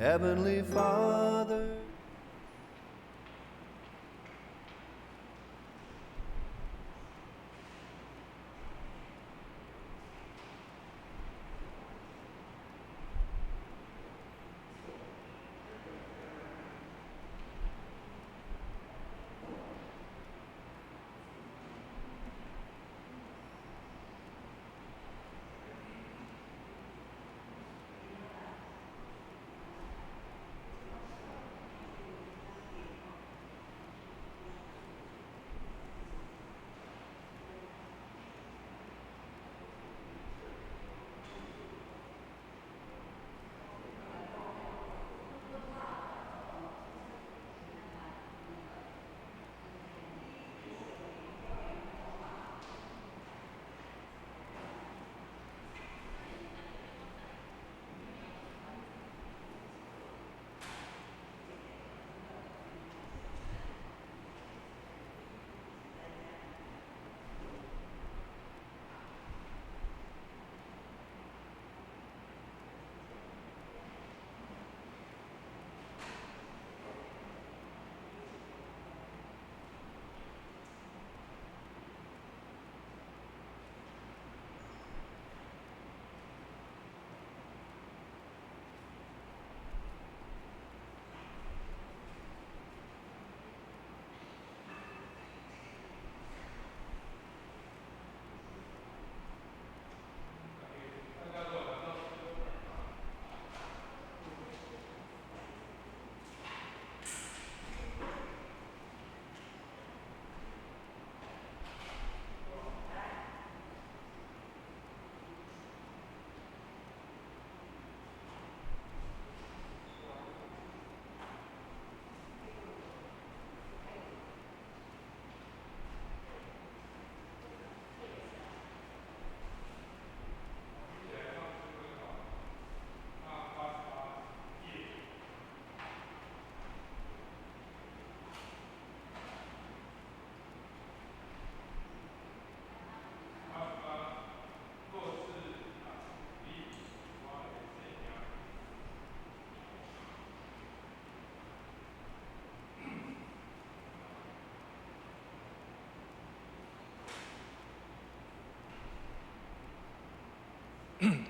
Heavenly Father.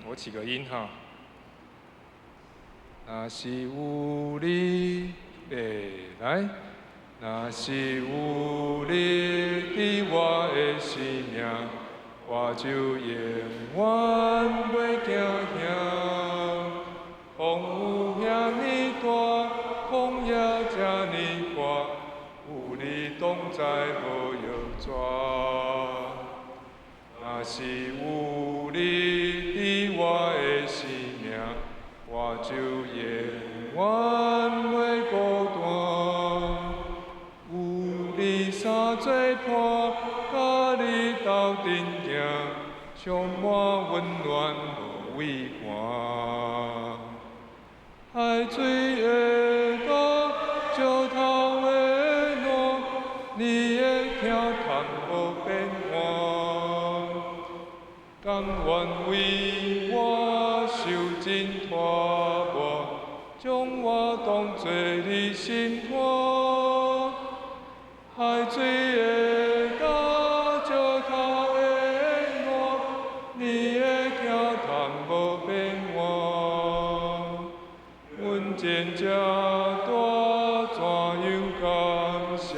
我起個音哈。若是有你，欸，來，若是有你佇我的生命，我就永遠袂驚嚇。風雨遐爾大，風也這爾闊，有你同在無搖逝。若是有你佇我的生命，我就永遠袂孤單。有你相做伴，佮你鬥陣行，充滿溫暖無畏寒。海水會倒，石頭會爛，你的疼痛無變換。甘願為我受盡拖磨，將我當作你心肝。海水會干，石頭會爛，你的疼痛無變換。阮前這大，怎樣感謝？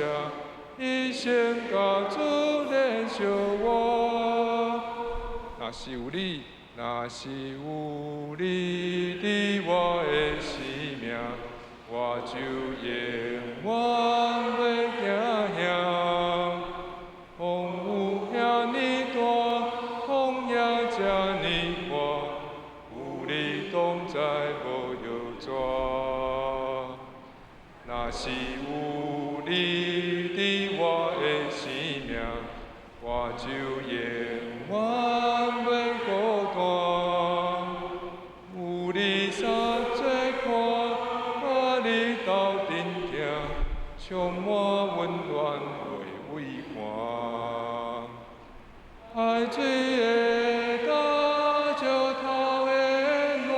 一生共主連相活。若是有你，若是有你佇我的生命，我就永遠袂驚嚇。風雨遐爾大，風也這爾闊，有你同在無搖逝。若是有你佇我的生命，我就永遠袂孤單。有你相做伴，佮你鬥陣行，充滿溫暖袂畏寒。海水會干，石頭會爛，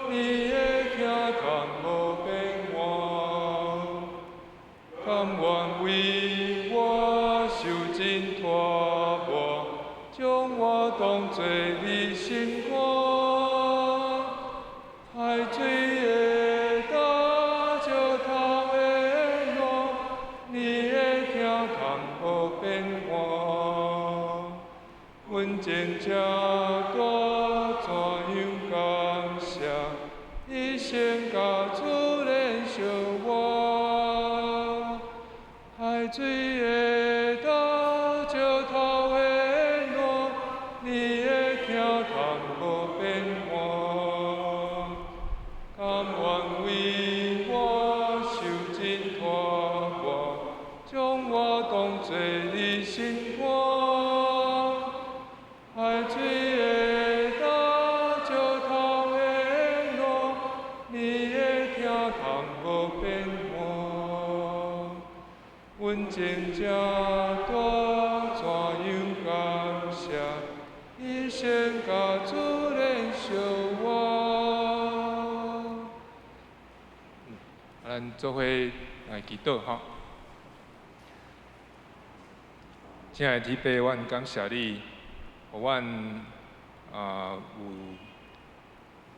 你的疼痛無將我當做你心肝。海水會焦石頭會爛，你的疼痛無變換。阮真正大怎樣感謝，一生佮主連相活。海水會焦石頭會爛，你的疼痛無變換。甘願為我受盡拖磨，將我當做你心肝。海水會焦石頭會爛，你的疼痛無變換。阮真正大怎樣感謝，一生佮主連相活。咱做伙來祈禱吼。親愛的天父，阮感謝你，予阮有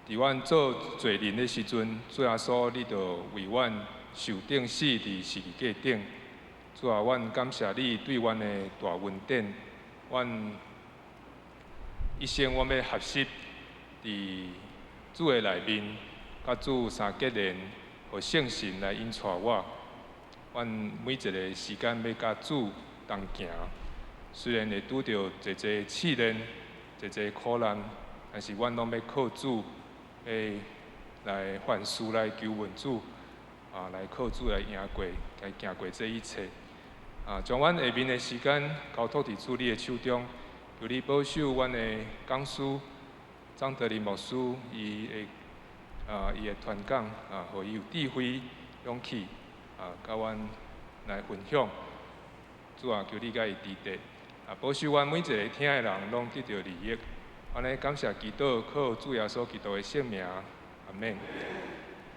佇阮做罪人的時陣，主耶穌，你就為阮受釘死佇十字架頂。主啊，阮感謝你對阮的大恩典。阮一生阮欲學習佇主的內面，佮主相結連，予聖神來引帶我。阮每一个時間欲佮主同行，雖然會拄著濟濟試煉、濟濟苦難，但是阮攏欲靠主，欲來凡事來求問主，來靠主來贏過，來行過這一切。將阮下面的時間交託佇主你的手中，求你保守阮的講師張德林牧師，伊的傳講，予伊有智慧、勇氣，佮阮來分享。主啊，求你佮伊佇咧，保守阮每一個聽的人攏得著利益。按呢感謝基督，靠主耶穌基督的聖名，阿們。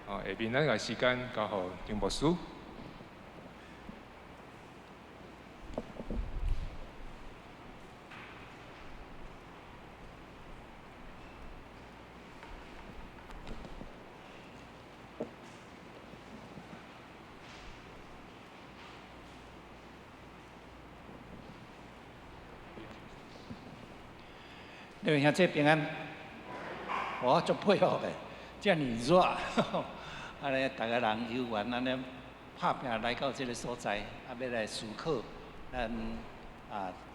下面咱共時間交予張牧師。各位兄弟平安，我足佩服的，遮爾熱，按呢逐个人有緣按呢拍拚來到這个所在，欲來思考咱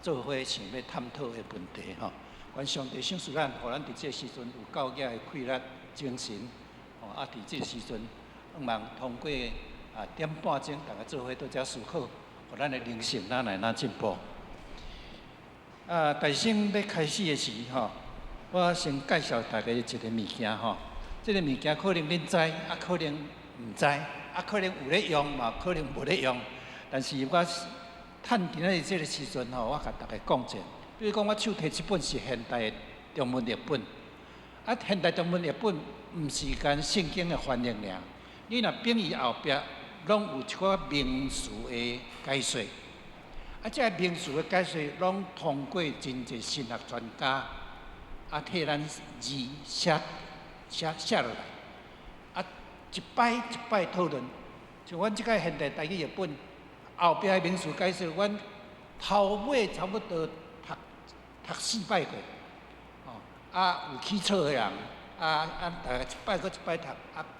做伙想欲探討的問題吼。願上帝賞賜咱，予咱佇這个時陣有夠額的氣力、精神，吼佇這个時陣，向望通過點半鐘，逐家做伙佇遮思考，予咱的靈性哪來哪進步。大先欲開始的時吼，我先介紹大家一个物件吼。這个物件可能恁知，可能毋知，可能有咧用，嘛可能無咧用。但是我趁今仔日這个時陣吼，我共大家講者。比如講，我手提這本是現代中文譯本，現代中文譯本毋是干聖經的翻譯爾。你若反伊後壁，攏有一寡名詞的解說。這个名詞的解說，攏通過真濟神學專家，替咱字寫寫寫落來，一擺一擺討論。像阮這个現代台語譯本後壁的名詞解說，阮頭尾差不多讀讀四擺過，有起草的人，逐家一擺閣一擺讀，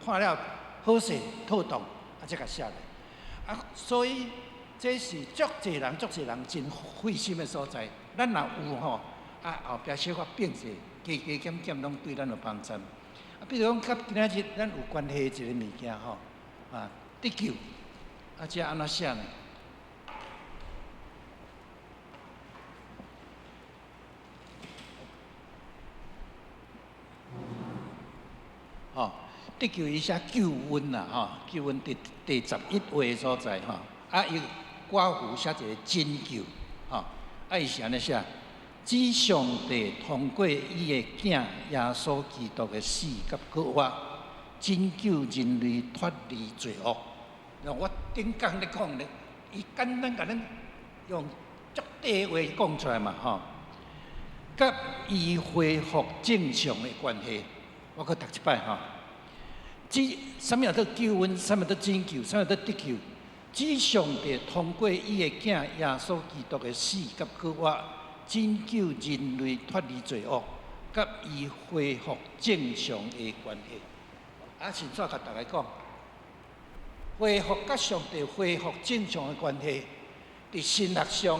看了好勢妥當，才共寫落。所以這是足濟人、足濟人真費心的所在。咱若有吼，後壁小可變者，加加減減攏對咱有幫助。比如講，佮今仔日咱有關係的一个物件吼，得救，這按怎寫呢？吼，得救伊寫救恩啦，吼，救恩佇第11話的所在吼，伊括弧寫一個拯救，吼，伊是按呢寫：指上帝通過伊的囝耶穌基督的死佮復活，拯救人類脫離罪惡。我頂工咧講咧，伊簡單共咱用足短話講出來嘛，吼。佮伊恢復正常的關係。我閣讀一擺吼。指啥物叫做救恩？啥物叫做拯救？啥物叫做得救？指上帝通過伊的囝耶穌基督的死佮復活，拯救人類脫離罪惡，佮伊恢復正常的關係。啊，先煞共大家講，恢復佮上帝恢復正常的關係，佇神學上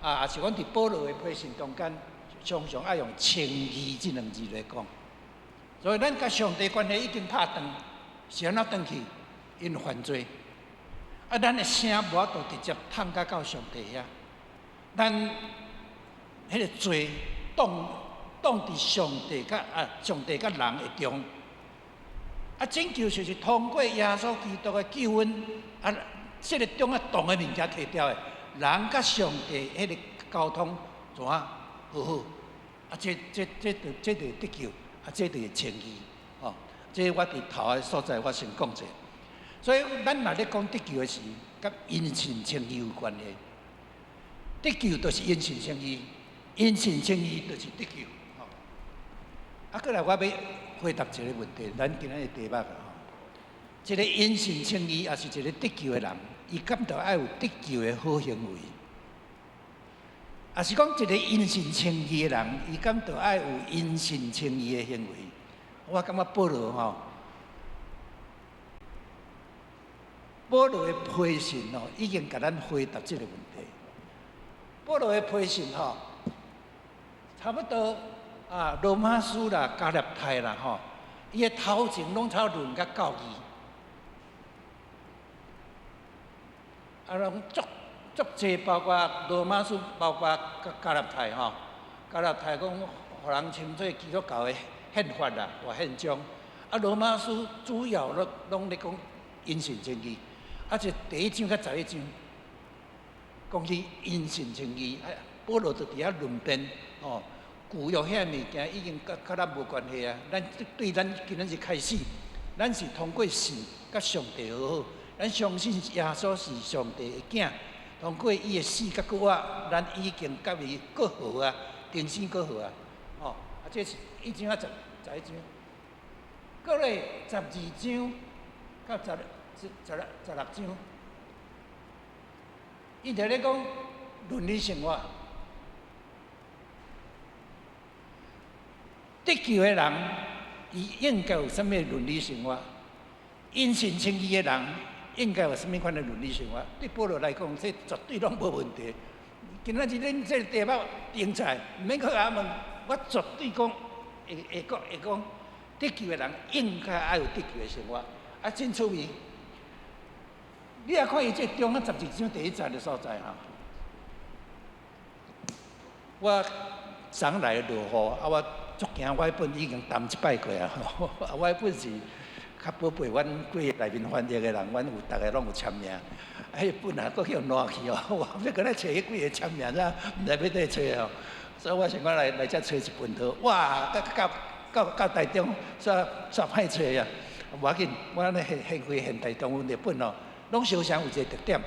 啊，抑是講佇保羅的批信中間，常常愛用稱義這兩字來講。所以咱佮上帝關係已經拍斷，是按怎斷去？因犯罪。啊，咱的聲無法度直接探甲到上帝遐。咱彼个罪擋擋佇上帝佮人的中。啊，拯救就是通過耶穌基督的救恩，啊，這个中啊擋的物件提掉的，人佮上帝彼个溝通怎啊和好？啊，這就得救，啊，這就是稱義，吼。這我佇頭的所在我先講者。所以咱若咧講得救的時，佮因信稱義有關係。得救就是因信稱義，因信稱義就是得救。吼。啊，過來我欲回答一个問題，咱今仔日題目啊吼，一个因信稱義，抑是一个得救的人，伊敢著愛有得救的好行為？抑是講一个因信稱義的人，伊敢著愛有因信稱義的行為？我感覺保羅吼，保羅的批信吼，已經共咱回答這个問題。保羅的批信吼，差不多啊，羅馬書啦、加拉太啦吼，伊的頭前攏差論佮教義，啊，攏足足濟，包括羅馬書，包括加拉太吼，加拉太講，予人稱做基督教的憲法啦，或憲章。啊，羅馬書主要攏攏咧講因信稱義，啊，這第一章佮11章講起因信稱義，啊，保羅就佇遐論辯吼。舊約遐物件已經佮咱無關係啊！咱對咱今仔日開始，咱是通過信佮上帝和好，咱相信耶穌是上帝的囝，通過伊的死佮復活，咱已經佮伊閣和啊，重新閣和啊！吼，啊，這是一章啊十一章，閣來12章到十六章，伊就咧講倫理生活。得救的人，伊應該有啥物倫理生活？因信稱義的人，應該有啥物款的倫理生活？對保羅來講，這絕對攏無問題。今仔日恁這個題目精彩，毋免閣共我問，我絕對講會會講會講，得救的人應該愛有得救的生活。啊，真趣味。你若看伊這中啊12章第一節的所在吼，我昨來落雨，啊我。足驚，我彼本已經澹一擺過啊！啊，我彼本是較寶貝，阮幾个內面翻譯的人，阮有逐个攏有簽名。啊，彼本啊，閣去予爛去哦！我欲閣來揣彼幾个簽名，才毋知欲佗揣哦。所以我想講來來遮揣一本好。哇，到到到到台中，煞煞歹揣啊！無要緊，我按呢現現開現代中文的本哦，攏相像有一個特點。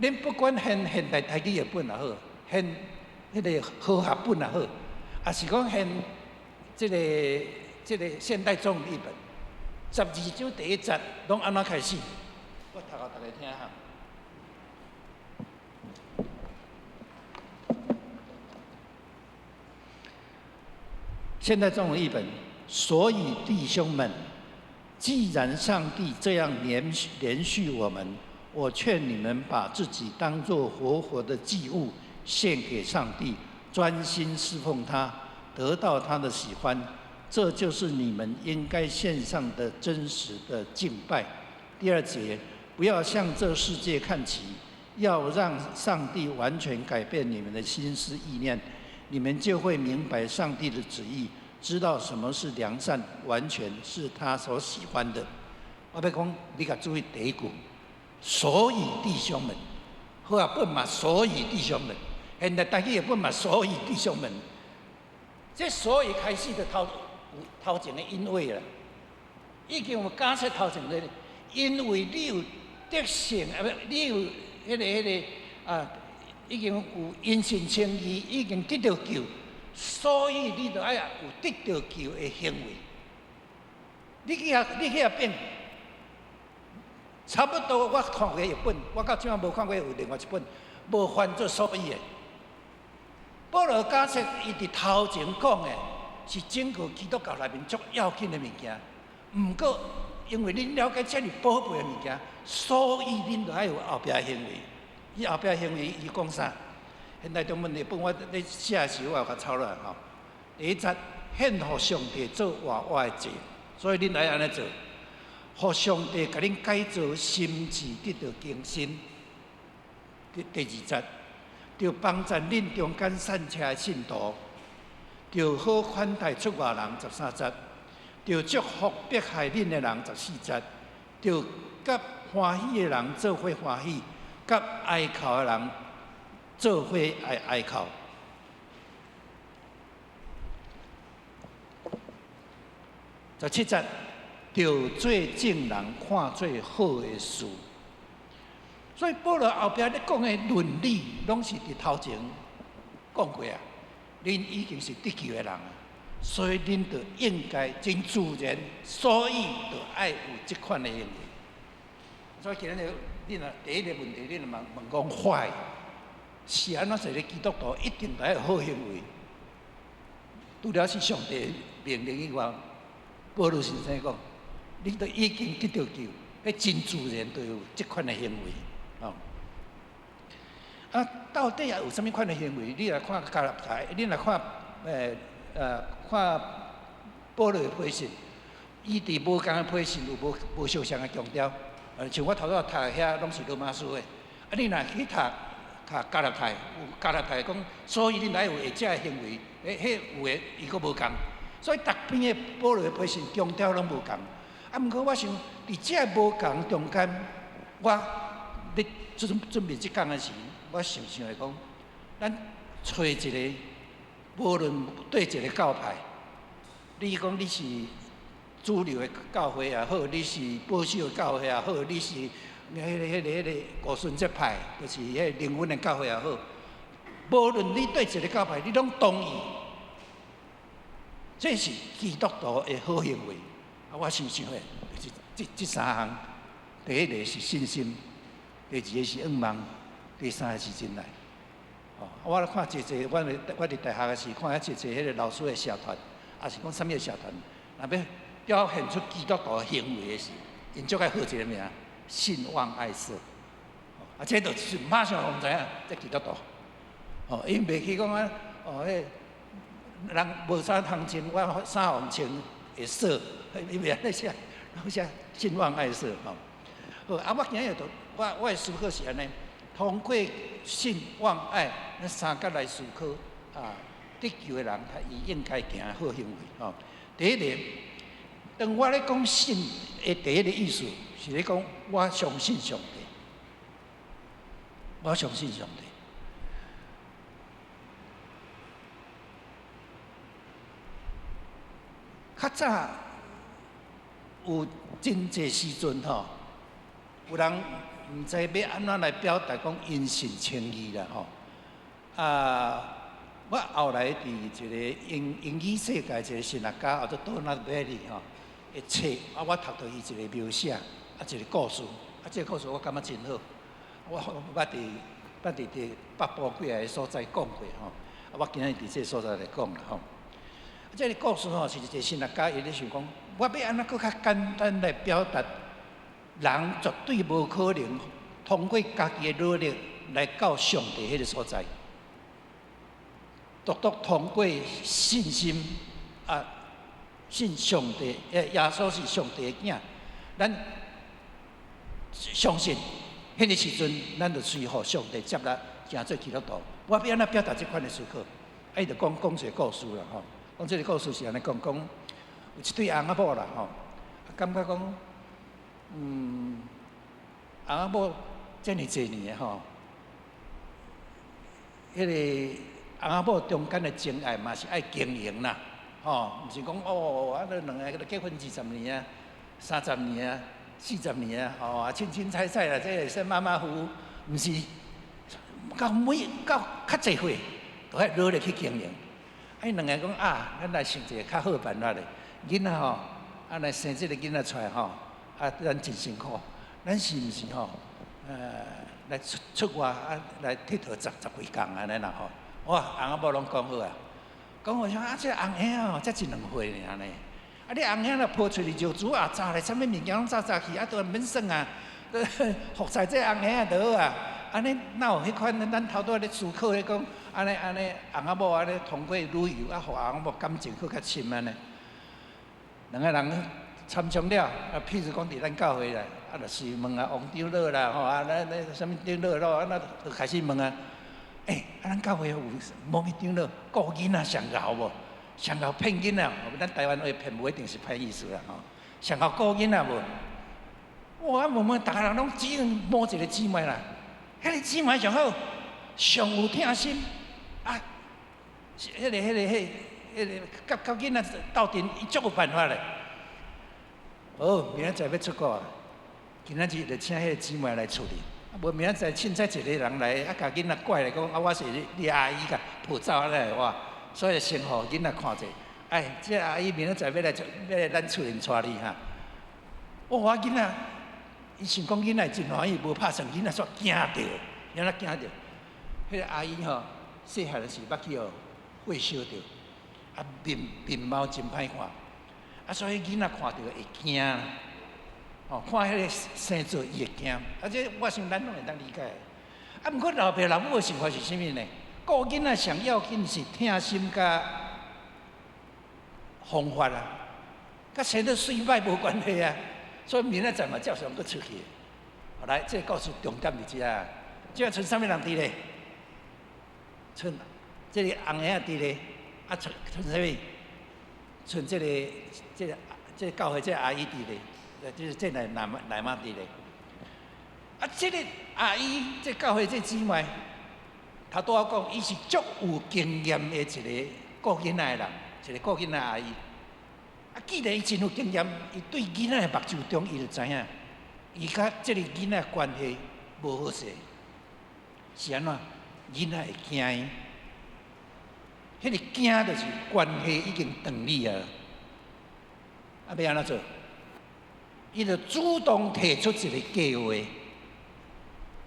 恁不管現現代台語的本也好，現彼个和合本也好。抑是講現這个這个現代中文譯本，12章第一節攏按怎開始？我讀予大家聽哈。現代中文譯本，所以弟兄們，既然上帝這樣憐憐恤我們，我勸你們把自己當作活活的祭物獻給上帝。專心侍奉他，得到他的喜歡，這就是你們應該獻上的真實的敬拜。第二節，不要向這世界看齊，要讓上帝完全改變你們的心思意念，你們就會明白上帝的旨意，知道什麼是良善，完全是他所喜歡的。我欲講，你共注意第一句，所以弟兄們，和合本嘛，所以弟兄們。現代台語的本嘛，所以弟兄們，這所以開始就頭頭前的因為啦，已經有假設頭前的，因為你有得勝啊，不，你有彼个彼个啊，已經有因信稱義，已經得著救，所以你著愛有得著救的行為。你去遐變，差不多我看過一本，我到這馬無看過有另外一本，無翻做所以的。保羅假設伊佇頭前講的是整個基督教內面足要緊的物件，毋過因為恁了解這爾寶貝的物件，所以恁著愛有後壁行為。伊後壁行為伊講啥？現代中文譯本我咧寫的時候我有共抄落來吼。第一節，獻予上帝做活活的祭，所以恁愛按呢做，予上帝共恁改造心智得著更新。第二節，著幫贊恁中間散赤的信徒，著好款待出外人。13節，著祝福迫害恁的人。14節，著佮歡喜的人做伙歡喜，佮哀哭的人做伙愛哀哭。17節，著做眾人看做好的事。所以保羅後壁咧講的倫理，攏是佇頭前講過啊。恁已經是得救的人啊，所以恁就應該真自然，所以就愛有這款的行為。所以今日恁若第一個問題，恁若問問講 why 是按怎一個基督徒一定愛有好行為？除了是上帝命令以外，保羅先生講，恁都已經得著救，彼真自然就有這款的行為。哦，啊，到底也有啥物款的行為？你來看加拉太，你來看，看保羅的批信，伊佇無仝的批信有無無相像的強調？像我頭拄仔讀的遐，攏是羅馬書的。啊，你若去讀讀加拉太，有加拉太講，所以恁愛有下這个行為，彼有的伊閣無仝。所以逐篇的保羅的批信強調攏無仝。啊，毋過我想佇這個無仝中間，我咧準備這講的時，我想想來講，咱揣一個，無論對一個教派，你講你是主流的教會也好，你是保守的教會也好，你是彼個五旬節派，就是彼個靈恩的教會也好，無論你對一個教派，你攏同意，這是基督徒的好行為。啊，我想想的，就是這三項，第一個是信心，第二個是仰望，第三個是忍耐。哦，我咧看濟濟，我佇大學的時看遐濟濟彼個老師的社團，抑是講啥物的社團，若欲表現出基督徒行為的時，𪜶足愛號一個名，信望愛社。啊，這就是馬上予人知影，這基督徒。哦，𪜶袂去講啊，哦，彼人無衫通穿，我衫予𪜶穿會說，伊袂按呢寫，攏寫信望愛社吼。好，啊，我今日就我的思考是按呢，通過信望愛這三角來思考啊，得救的人他伊應該行好行為吼。第一個，當我咧講信的第一個意思是咧講我相信上帝，我相信上帝。較早有真濟時陣吼，有人毋知欲按怎來表達講因信稱義啦吼。啊，我後來佇一個英語世界一個神學家叫做 Donald Bailey 吼，的冊啊，我讀著伊一個描寫啊，一個故事，啊，這個故事我感覺真好。我捌佇北部幾个所在講過吼，啊，我今日佇這個所在來講啦吼。這個故事吼是一個神學家，伊咧想講，我欲按怎閣較簡單來表達，人絕對無可能通過家己的努力來到上帝彼個所在，獨獨通過信心啊，信上帝，耶穌是上帝的囝，咱相信彼個時陣，咱就隨予上帝接納，成做基督徒。我欲按怎表達這款的思考？啊，伊就講講一個故事啦吼。講這個故事是按呢講，講有一對翁仔某啦吼，感覺講，翁仔某遮爾濟年吼，彼個翁仔某中間的情愛嘛是愛經營啦，吼，毋是講哦，啊，恁兩个結婚20年啊、30年啊、40年啊，吼，啊，凊凊彩彩啦，這會使馬馬虎虎，毋是，到每到較濟歲，都愛努力去經營。啊，啊，𪜶兩个講啊，咱來想一个較好的辦法咧。囡仔吼，啊來生這个囡仔出來吼，啊，咱真辛苦。咱是毋是吼？來出出外啊，來𨑨迌十十幾工按呢啦吼。哇，翁仔某攏講好啊，講好說啊，這個翁嬰吼，才一兩歲爾呢。啊，你翁嬰若抱出去石子啊，砸咧，啥物物件攏砸砸去，啊，都毋免耍啊。服侍這個翁嬰就好啊。按呢哪有彼款？咱頭拄仔咧思考咧講，按呢按呢，翁仔某按呢通過旅遊啊，予翁仔某感情閣較深按呢。兩个人參詳了，啊，譬如講佇咱教會啦，啊，就是問啊，王長老啦，吼啊，咱咱啥物長老咯，啊，就開始問啊，欸，啊，咱教會有某物長老顧囡仔上𠢕無？上𠢕騙囡仔，咱台灣話騙無一定是歹意思啦，吼。上𠢕顧囡仔無？哇！問問，逐个人攏只用某一个姊妹啦，彼个姊妹上好，上有疼心啊！彼个、彼个、彼、彼个，佮佮囡仔鬥陣，伊足有辦法咧。好，明仔載欲出國啊！今仔日就請彼个姊妹來厝裡，啊無明仔載凊彩一个人來，啊共囡仔拐來講，啊我是你阿姨，共抱走按呢哇！所以先予囡仔看者，哎，這个阿姨明仔載欲來欲來咱厝裡帶你哈。哇！我囡仔，伊想講囡仔真歡喜，無拍算，囡仔煞驚著，囡仔驚著。彼个阿姨吼，細漢時捌去予火燒著，啊面面貌真歹看，啊所以囡仔看著會驚，哦，看彼个生做伊會驚，啊這我想咱攏會當理解。啊，毋過老爸老母的想法是啥物呢？顧囡仔上要緊是疼心佮方法啊，佮生得媠歹無關係啊。所以明仔載嘛照常閣出去。來，這个故事重點佇遮，這賰啥物人佇咧？賰這个翁嬰佇咧，啊賰賰啥物？賰這个這个這个教會這个阿姨佇咧，就是這個奶奶媽佇咧。啊，這个阿姨，這教會這姊妹，頭拄仔講，伊是足有經驗的一个顧囡仔的人，一个顧囡仔阿姨。啊，既然伊真有經驗，伊對囡仔的目睭中，伊就知影，伊佮這个囡仔關係無好勢，是按怎？囡仔會驚伊，彼个驚就是關係已經斷裂啊！啊，欲按怎做？伊就主動提出一个計劃，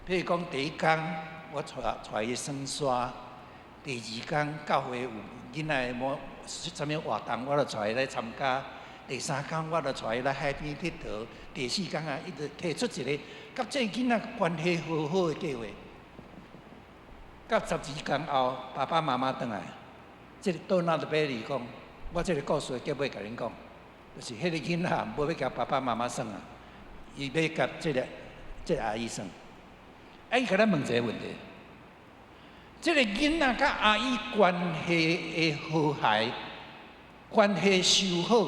譬如講第一工我帶帶伊耍沙，第二工教會有囡仔某啥物活動，我就帶伊來參加。第三工我就帶伊來海邊𨑨迌。第四工啊，伊就提出一个佮這个囡仔關係好好的計劃。到12工後，爸爸媽媽轉來，這个倒哪就比你講，我這个故事的結尾共恁講，就是彼个囡仔無欲共爸爸媽媽耍啊，伊欲共這个這个阿姨耍。啊，伊共咱問一個問題：這个囡仔佮阿姨關係的和諧，關係修好，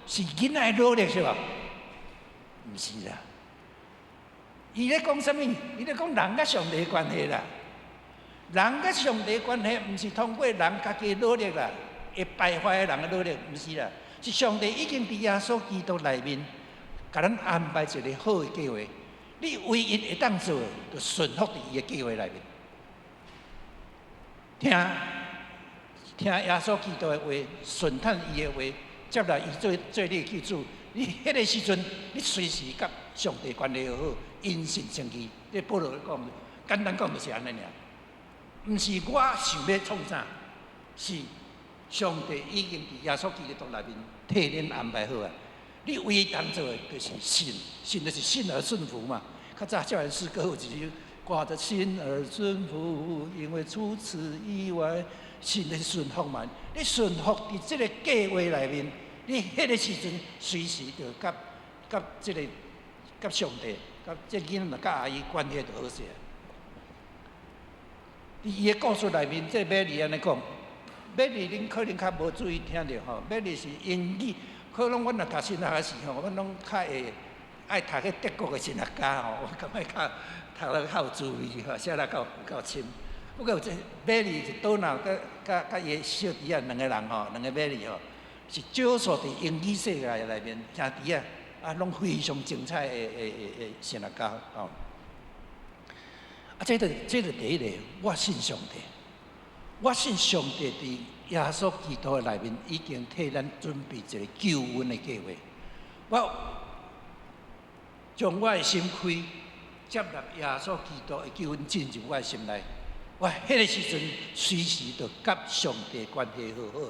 是囡仔的努力是無？毋是啦。伊咧講啥物？伊咧講人佮上帝的關係啦。人佮上帝關係，毋是通過人家己努力啦，會敗壞的人的努力，毋是啦，是上帝已經佇耶穌基督內面，共咱安排一个好的計劃。你唯一會當做的，就順服佇伊的計劃內面，聽聽耶穌基督的話，順從伊的話，接納伊做做你的救主。你彼个時陣，你隨時佮上帝關係好，因信稱義。這保羅講，簡單講就是按呢爾。毋是我想欲創啥，是上帝已經佇耶穌基督內面替恁安排好啊。你唯一當做的就是信，信就是信而順服嘛。較早少年詩歌有一首歌著信而順服，因為除此以外，信就是順服嘛。你順服佇這个計劃內面，你彼个時陣隨時就佮佮這个佮上帝、佮這囡仔佮阿姨關係就好勢。佇伊的故事內面，這個美麗按呢講，美麗恁可能較無注意聽著吼，美麗是英語，可能阮若讀神學時吼，阮攏較會愛讀彼德國的神學家吼，我感覺較讀了較有滋味吼，寫得較夠深。不過這美麗是倒哪佮佮佮伊的小弟仔兩個人吼，兩個美麗吼，是少數佇英語世界內面兄弟仔啊，攏非常精彩的的的的神學家吼。啊，這個這個第一個，我信上帝。我信上帝佇耶穌基督的內面已經替咱準備一個救恩的計劃。我將我的心開，接納耶穌基督的救恩進入我的心內。我彼个時陣隨時就佮上帝關係好好。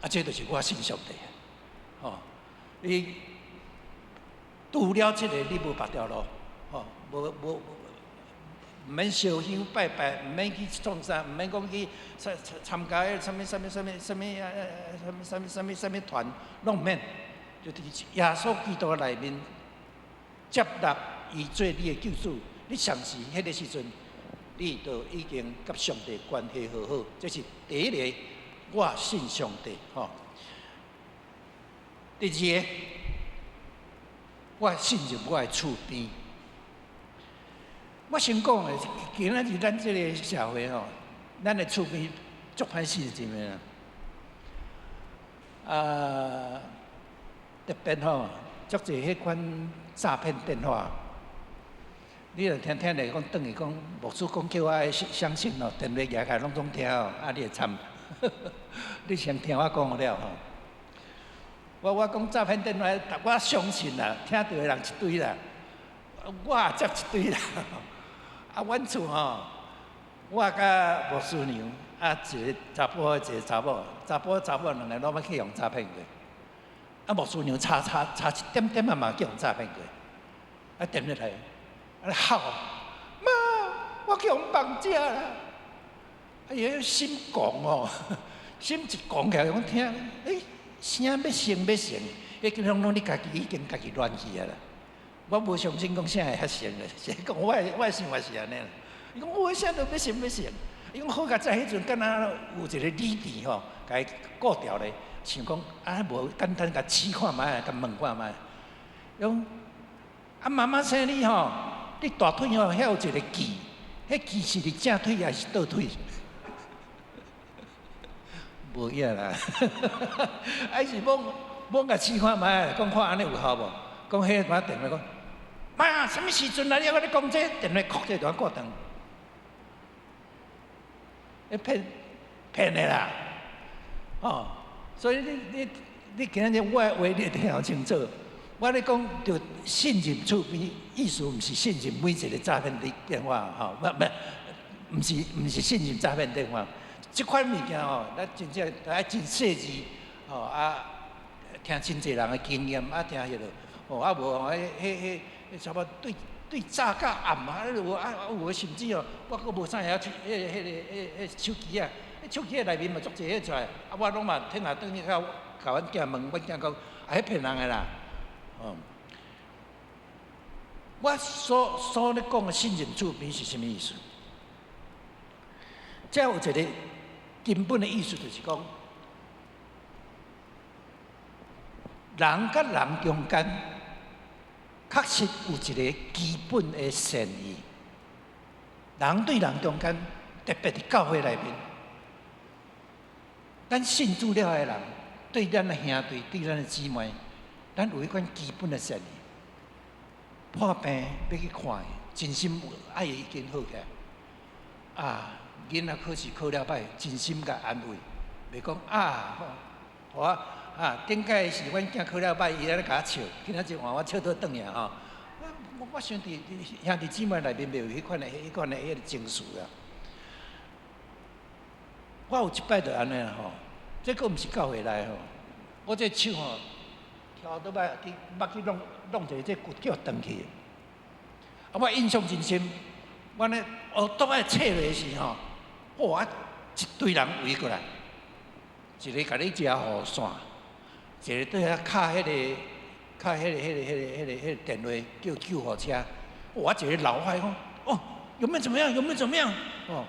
啊，這就是我信上帝。吼，你除了這個，你無別條路，吼，無無。毋免燒香拜拜，毋免去創啥，毋免講去參參加彼个啥物啥物啥物啥物啊啥物啥物啥物啥物團，攏毋免。就佇耶穌基督內面接納伊做你的救主，你相信彼个時陣，你就已經佮上帝關係好好。這是第一个，我信上帝吼。第二个，我信任我的厝邊。我先講的，今仔日咱這个社會吼，咱的厝邊足歹信任的啦。啊，特別吼，足濟彼款詐騙電話，你若聽聽咧講，轉去講牧師講叫我愛相信哦，電話舉起來攏總聽哦，啊你會慘。你先聽我講了吼。我講詐騙電話，我相信啦，聽著的人一堆啦，我也接一堆啦。啊，阮厝吼，我佮牧師娘，啊，一个查埔，一个查某，查埔查某兩个攏捌去予詐騙過。啊，牧師娘差差差一點點仔嘛去予詐騙過。啊，電話來，啊咧哭，媽，我去予綁架啦！哎呀，心狂哦，心一狂起來，講聽，欸，聲欲成欲成，彼個攏攏你家己已經家己亂去啊啦。我無相信講啥會較成的，是講我的想法是按呢啦。伊講我的聲都欲成欲成，伊講好佳哉，彼陣敢若有一個理智吼，共伊顧牢咧，想講啊無簡單共試看覓，共問看覓。伊講啊媽媽生你吼，你大腿吼遐有一個痣，彼痣是佇正腿抑是倒腿？無影啦，還是罔罔共試看覓，講看按呢有效無？講彼個電話講。媽，啥物時陣啊？你猶閣咧講這個，電話擴這就掛斷。彼騙騙的啦，哦，所以你你你今仔日我的話你會聽予清楚。我咧講著信任厝邊，意思毋是信任每一個詐騙的電話，吼，毋毋，毋是毋是信任詐騙電話。這款物件吼，咱真正愛真細緻，吼啊，聽真濟人的經驗，啊聽彼个，吼啊無吼，彼彼彼差不多對對早到暗啊，有啊有的甚至哦，我閣無啥會曉彼个彼个彼彼手機啊，手機內面嘛足濟彼出來，啊我攏嘛聽下轉去共阮囝問，阮囝講啊彼騙人的啦，哦。我所所咧講的信任厝邊是啥物意思？這有一個根本的意思，就是講人佮人中間確實有一個基本的善意。人對人中間，特別佇教會內面，咱信主了的人，對咱的兄弟、對咱的姊妹，咱有彼款基本的善意。破病欲去看伊，真心愛伊已經好起來。啊，囡仔考試考了歹，真心共安慰，袂講啊，予我啊，頂擺是阮囝考了歹，伊按呢共我笑，今仔日換我笑倒轉去吼。我我想佇兄弟姊妹內面袂有彼款的、彼款的彼个情緒啊。我有一擺就按呢吼，這閣毋是教會內吼，我這手吼，翘倒擺去，捌去弄弄一个這骨叫斷去。啊，我印象真深，我呢學倒擺切落時吼，哇！一堆人圍過來，一个共你食雨傘，一个對遐敲彼个、敲彼个、彼个、彼个、彼个、彼个電話叫救護車。哇！一个老外講，哦，有沒有怎麼樣？有沒有怎麼樣？哦，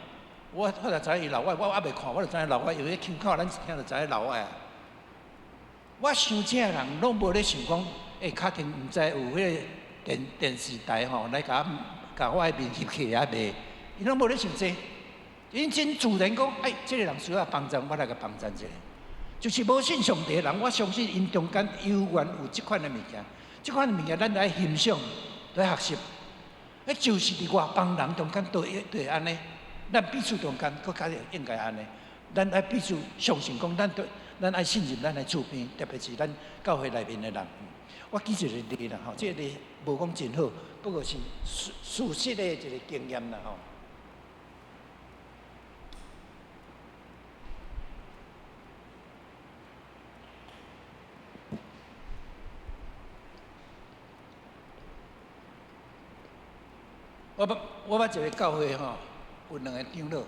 我後來知伊老外，我猶未看，我就知影老外，因為腔口咱一聽就知影老外啊。我想這人攏無咧想講，欸，確定毋知有彼个電電視台吼來共共我的面翕起來賣，伊攏無咧想這個，𪜶真自然講，欸，這个人需要幫助，我來共幫助一下。就是無信上帝的人，我相信𪜶中間猶原有這款的物件，這款的物件咱愛欣賞，來學習。彼就是佇外邦人中間都會都會按呢。咱彼此中間，閣較應該按呢。咱愛彼此相信講，咱對咱愛信任咱的厝邊，特別是咱教會內面的人。我舉一個例啦，吼，這個例無講真好，不過是事實的一個經驗啦，吼。我捌一個教會吼，有兩個長老，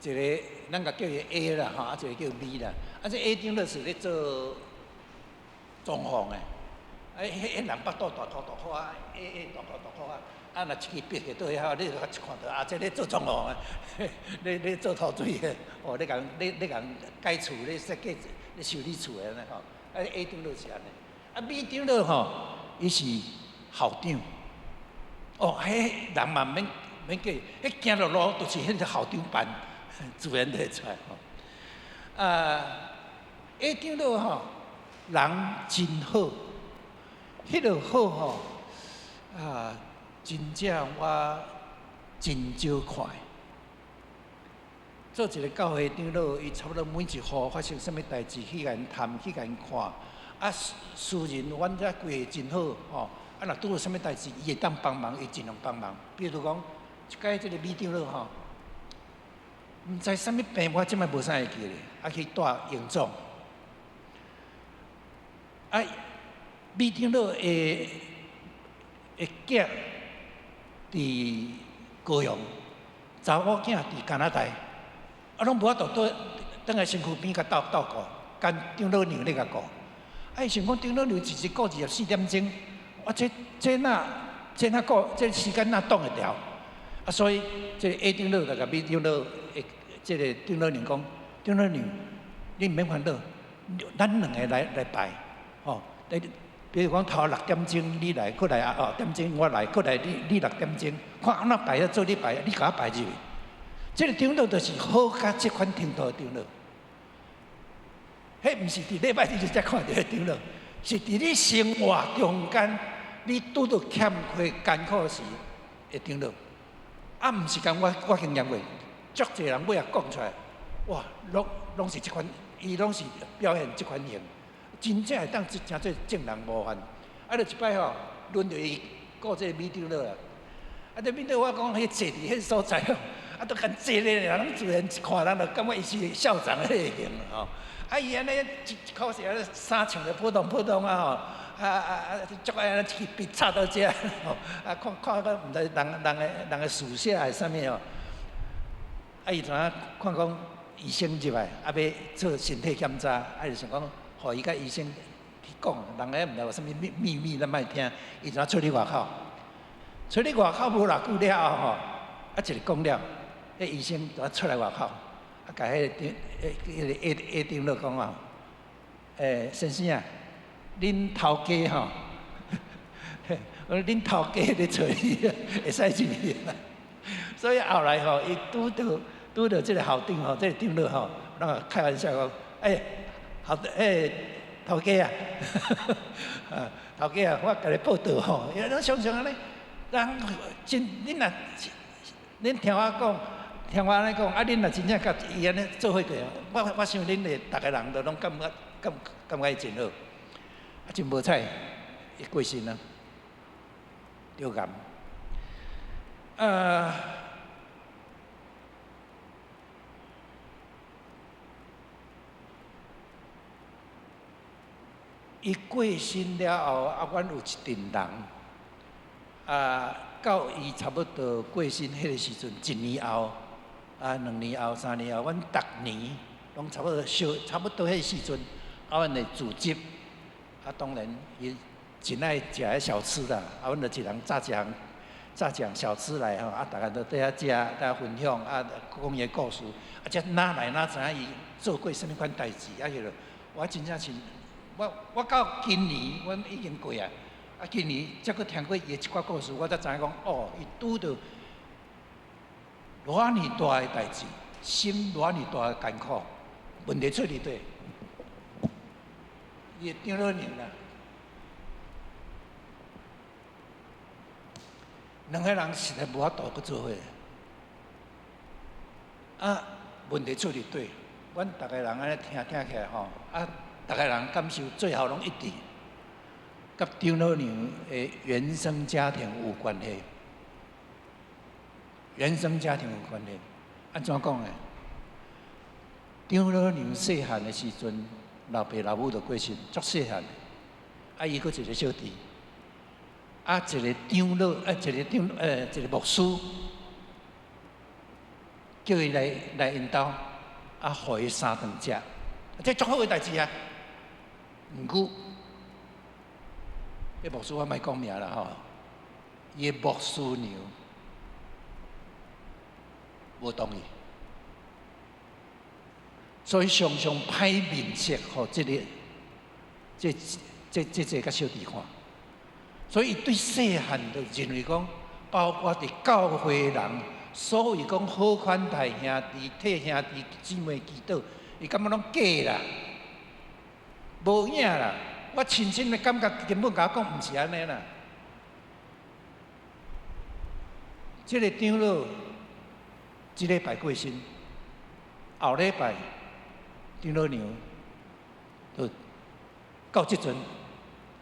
一個咱共叫伊 A 啦吼，啊一個叫 B 啦。啊，這 A 長老是咧做裝潢的，啊，彼彼人腹肚大箍大箍啊，A A 大箍大箍啊，啊若一支筆下倒遐，你就一看著啊，這咧做裝潢的，咧做塗水的，哦，咧共咧咧共改厝咧設計咧修理厝的按呢吼。啊 A 長老是按呢，啊 B 長老吼，伊是校長。哦，彼人嘛免免計，彼行落路就是彼個校長辦，自然就會出來吼。啊，A 長老吼，人真好，彼個好吼，啊，真正我真少看。做一個教會長老，伊差不多每一戶發生啥物代誌，去共𪜶探，去共𪜶看。啊，私人阮遮規個真好吼。啊，若拄著啥物代誌，伊會當幫忙，伊盡量幫忙。比如講，一擺這個米長老吼，毋知啥物病，我這擺無啥會記咧。啊，去帶榮總。啊，米長老的的囝佇高雄，查某囝佇加拿大，啊，攏無法度倒轉來身軀邊共鬥鬥顧，干長老娘咧共顧。啊，伊想講長老娘一日顧24點鐘。啊，這這哪這哪顧這時間哪擋會牢？啊，所以這個 A 長老就共 B 長老的這個長老娘講：長老娘，你毋免煩惱，咱兩个來來排，吼。比如講頭六點鐘你來，閣來啊哦點鐘我來，閣來你你六點鐘，看按怎排啊做你排，你共我排入去。這個長老就是好甲這款程度的長老，彼毋是佇禮拜日才看著的長老，是佇你生活中間。你拄著欠缺艱苦時，會長老，啊，毋是講我經驗過，足濟人尾仔講出來，哇，攏攏是這款，伊攏是表現這款型，真正會當成做正人模範。啊，就一擺吼，輪著伊顧這個米長老啊，啊，這米長我講，彼坐佇彼所在吼，啊，都共坐咧，攏自然一看人就感覺伊是校長彼个型吼。啊，伊按呢一一口是按呢衫穿得普通普通啊吼。啊啊啊！足愛按呢一支筆插到遮吼，啊看看個毋知人人的人的宿舍還是啥物吼。啊，伊就影看講醫生入來，啊欲做身體檢查，啊就想講，予伊佮醫生去講，人遐毋知有啥物秘秘密，咱莫聽。伊就出去外口，出去外口無偌久了後吼，啊一个講了，彼醫生就出來外口，啊共彼個長，彼個 A A 長老講啊，欸，先生啊。恁頭家吼，我講恁頭家咧揣你，會使入去。所以後來吼，伊拄著拄著這個校長吼，這個長老吼，攏會開玩笑講，欸，校欸頭家啊，啊頭家啊，我共你報到吼，伊攏常常按呢，人真恁若恁聽我講，聽我按呢講，啊恁若真正共伊按呢做伙過，我我想恁會逐个人都攏感覺感感覺伊真好。啊，真無彩，伊過身啊，著癌。啊，伊過身了後，啊，阮有一陣人，啊，到伊差不多過身彼个時陣，一年後，啊，兩年後、三年後，阮逐年攏差不多相差不多彼個時陣，啊，阮會組織。啊，當然，伊真愛食彼小吃啦。啊，阮就一人炸一項，炸一項小吃來吼。啊，逐家都綴遐食，綴遐分享，啊，講伊的故事。啊，才哪來哪知影伊做過啥物款代誌？啊，彼个我真正是，我我到今年，阮已經過啊。啊，今年才閣聽過伊的一寡故事，我才知影講，哦，伊拄著偌爾大的代誌，心偌爾大的艱苦，問題出佇佗？伊的長老娘啦，兩個人實在無法度閣做伙。啊，問題出佇佗，阮逐个人按呢聽聽起來吼，啊，逐个人感受最後攏一致，佮長老娘的原生家庭有關係。原生家庭有關係，按怎講呢？長老娘細漢的時陣，老爸老母就過身，足細漢。啊，伊閣一个小弟，啊，一个長老，啊，一个長，一个牧師，叫伊來來𪜶兜，啊，予伊三頓食，這足好的代誌啊。毋過，彼牧師我莫講名啦吼，伊的牧師娘無同意，所以常常歹面色予這个、這、這、這、這個小弟看。所以伊對細漢就認為講，包括佇教會人，所謂講好款待兄弟、替兄弟姊妹祈禱，伊感覺攏假啦，無影啦。我親身的感覺根本共我講毋是按呢啦。這个長老這禮拜過身，後禮拜長老娘就到這陣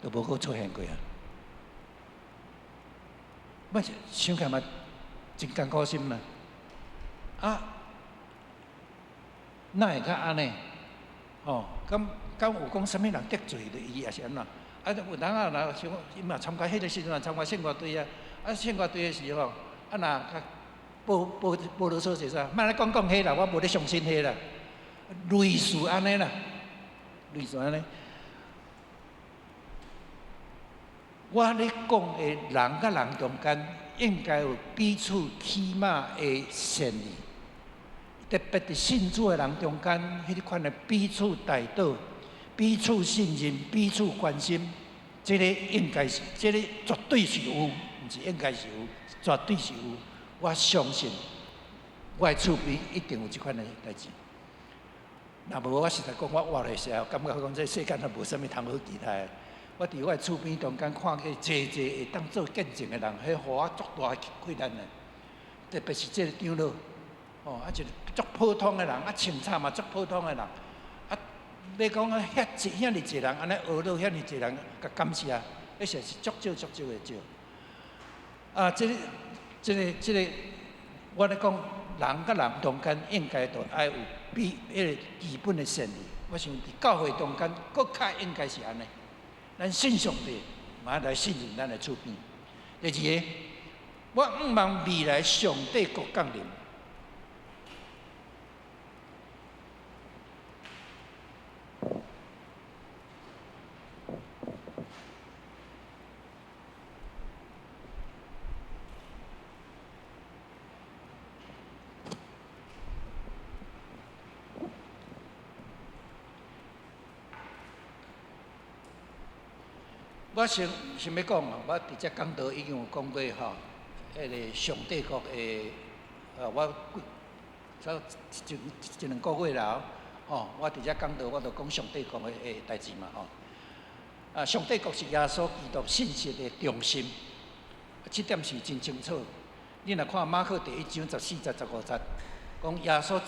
就無閣出現過啊。我想起來嘛，真艱苦心嘛。啊，哪會較按呢？吼，敢敢有講啥物人得罪著伊，抑是按怎？啊，有當啊，若像伊嘛參加彼个時陣嘛參加聖樂隊啊，啊聖樂隊的時候，啊若較無無無囉嗦者啥，莫來講講彼啦，我無咧相信彼啦，類似按呢啦，類似按呢。我咧講的人佮人中間應該有彼此起碼的善意，特別佇信主的人中間，彼款的彼此代禱、彼此信任、彼此關心，這个應該是，這个絕對是有，毋是應該是有，絕對是有。我相信我的厝邊一定有這款的代誌。若無我實在講，我活的時候，感覺講這世間也無啥物通好期待。我佇我的厝邊中間看見濟濟會當做見證的人，彼予我足大的氣力呢。特別是這个長老，哦，啊一个足普通的人，啊穿衫嘛足普通的人，啊，欲講啊遐濟遐爾濟人按呢學落遐爾濟人共感謝，彼實是足少足少的少。啊，這个、這个、這个，我咧講人佮人中間應該都愛有比彼个基本的善意。我想佇教會中間，閣較應該是按呢。咱信上帝，嘛來信任咱的厝邊。第二个，我向望未來上帝國降臨。我先想欲講啊，我佇遮講道已經有講過吼，彼个上帝國的，我幾差一一兩個月啦，吼，我佇遮講道，我就講上帝國的代誌嘛，吼。啊，上帝國是耶穌基督信息的中心，這點是真清楚。你若看馬可第一章十四節、十五節，講耶穌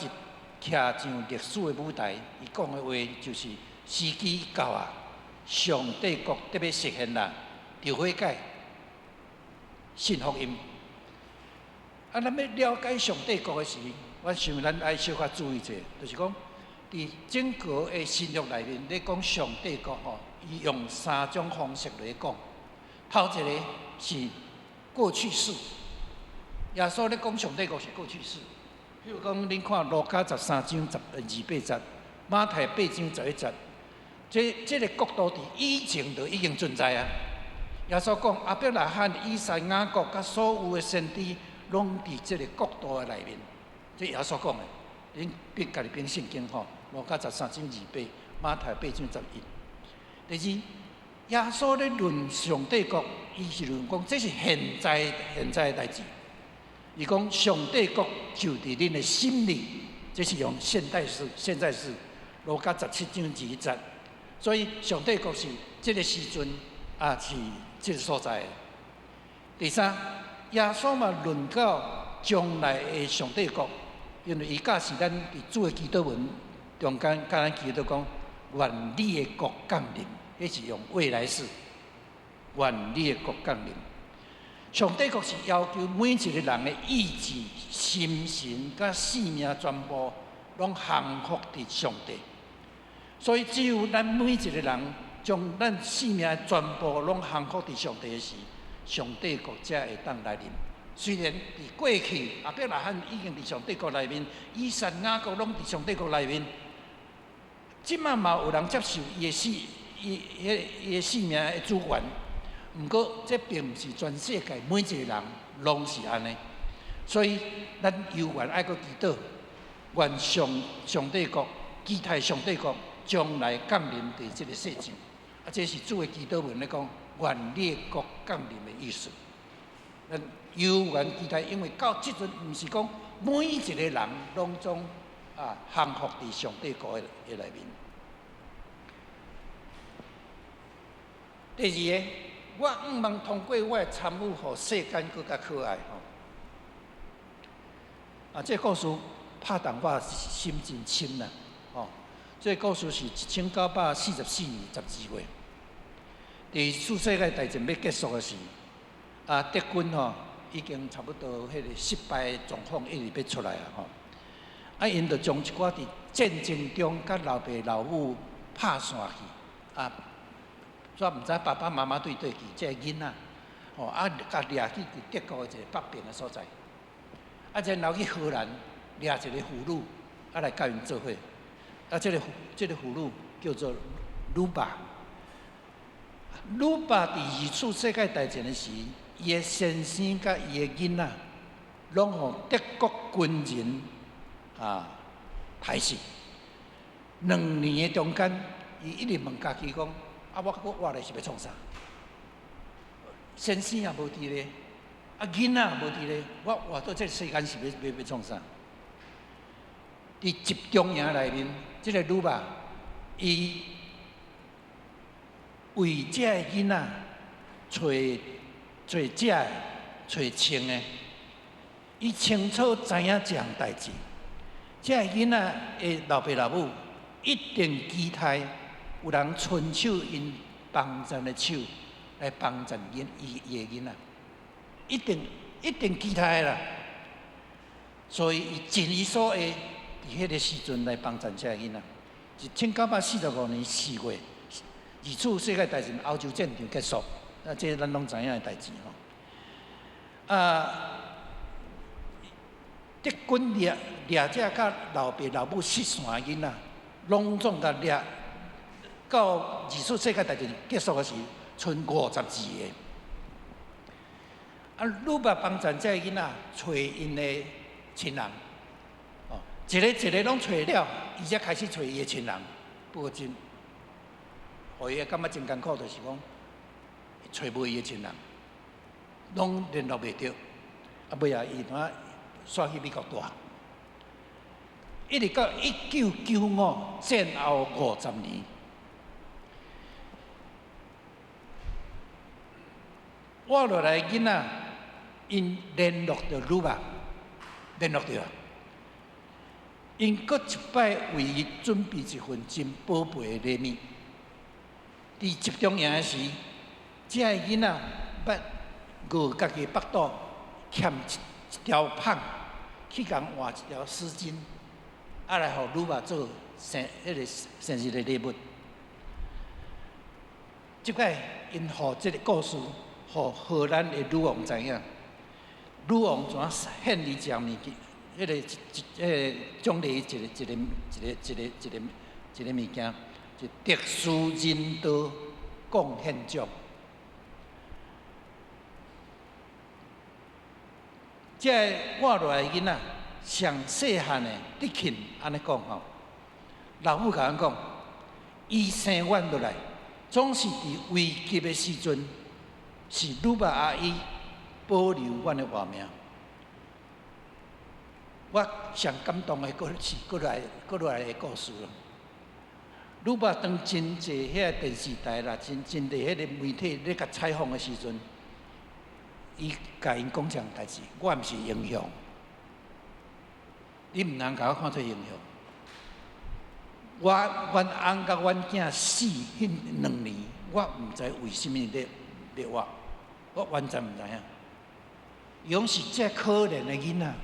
一徛上歷史的舞台，伊講的話就是時機到啊。上帝國得欲實現啦，著悔改，信福音。啊，咱欲了解上帝國的時，我想咱愛小可注意者，就是講，佇整個的新約內面，咧講上帝國吼，伊用三種方式來講。頭一个是過去式，耶穌咧講上帝國是過去式。譬如講，恁看路加十三章十二八節，馬太八章十一節。這這个國度佇以前就已經存在啊！耶穌講，亞伯拉罕、以撒、雅各佮所有的先知，攏佇這个國度的內面。這耶穌講的，恁別家己本聖經吼，路加十三章二八，馬太八章十一。第二，耶穌咧論上帝國，伊是論講這是現在現在的代誌。伊講上帝國就佇恁的心裡，這是用現代式、現在式。路加十七章二節。所以上帝國是這个時陣，也是這个所在。第三，耶穌嘛論到將來的上帝國，因為伊教示咱佇主的祈禱文中間，教咱祈禱講：願你的國降臨，彼是用未來式。願你的國降臨。上帝國是要求每一個人的意志、心神佮性命全部攏降服佇上帝。所以，只有咱每一個人將咱性命全部攏降服佇上帝的時，上帝國才會當來臨。雖然佇過去，亞伯拉罕已經佇上帝國內面，以撒、雅各攏佇上帝國內面。這馬嘛有人接受伊的死，伊、伊、伊的性命的主權。毋過，這並毋是全世界每一個人攏是按呢。所以，咱猶原愛閣祈禱，願上上帝國，期待上帝國將來降臨佇這個世上。啊，這是主的祈禱文咧講，願你的國降臨的意思。咱猶原期待，因為到這陣，毋是講每一個人攏總啊降服佇上帝國的內面。第二個，我向望通過我的參與，予世間閣較可愛吼。啊，這個故事拍動我心真深啦，吼。這個故事是1944年12月，第二次世界大戰欲結束的時，啊，德軍吼已經差不多彼個失敗狀況一直欲出來啊吼。啊，𪜶就將一寡佇戰爭中佮老爸老母拍散去，啊，煞毋知爸爸媽媽對佗去，這個囡仔，吼啊，共掠去佇德國的一個北邊的所在，啊，然後去荷蘭掠一個婦女，啊來佮𪜶做伙，啊，這個婦女叫做魯巴。魯巴佇二次世界大戰的時，伊的先生佮伊的囡仔，攏予德國軍人啊刣死。2年的中間，伊一直問家己講：啊，我閣活咧是欲創啥？先生也無佇咧，啊，囡仔也無佇咧，我活到這個世間是欲欲欲創啥？佇集中營內面，這個女仔，伊為這个囡仔揣揣食的、揣穿的，伊清楚知影這項代誌。這個囡仔的老爸老母一定期待有人伸手𪜶幫贊的手來幫贊伊伊的囡仔，一定一定期待的啦。所以伊盡伊所會，佇彼個時陣來幫贊這個囡仔。1945年4月，二次世界大戰歐洲戰場結束，啊，這咱攏知影的代誌吼。啊，德軍掠掠這佮老爸老母失散的囡仔，攏總共掠到二次世界大戰結束的時，賰52個。啊，女爸幫贊這个囡仔揣𪜶的親人，哦，一个一個攏揣了，伊才開始揣伊的親人。不過真，予伊感覺真艱苦，就是講揣無伊的親人，攏聯絡袂著。啊，尾仔伊怎煞去美國住？一直到1995戰後50年，活落來囡仔，𪜶聯絡著女爸，聯絡著。𪜶閣一擺為伊準備一份真寶貝的禮物。佇集中營的時，這个囡仔捌餓家己腹肚欠一條麭，去共換一條絲巾，啊來予女爸做生彼個生日的禮物。這擺𪜶予這个故事，予荷蘭的女王知影，女王怎獻伊一項物件？彼個一一彼個獎勵伊一個一個一個一個一個一個物件，是特殊人道貢獻獎。這个活落來的囡仔，上細漢的德慶按呢講吼，老母共阮講，伊生阮落來，總是佇危急的時陣，是女爸阿姨保留阮的活命。我上感動的，閣是閣來閣來的故事咯。女爸當真濟遐電視台啦，真真濟彼個媒體咧共採訪的時陣，伊共𪜶講這項代誌，我毋是英雄，你毋通共我看做英雄。我阮翁佮阮囝死彼2年，我毋知為啥物咧活，我完全毋知影。伊講是這可憐的囡仔，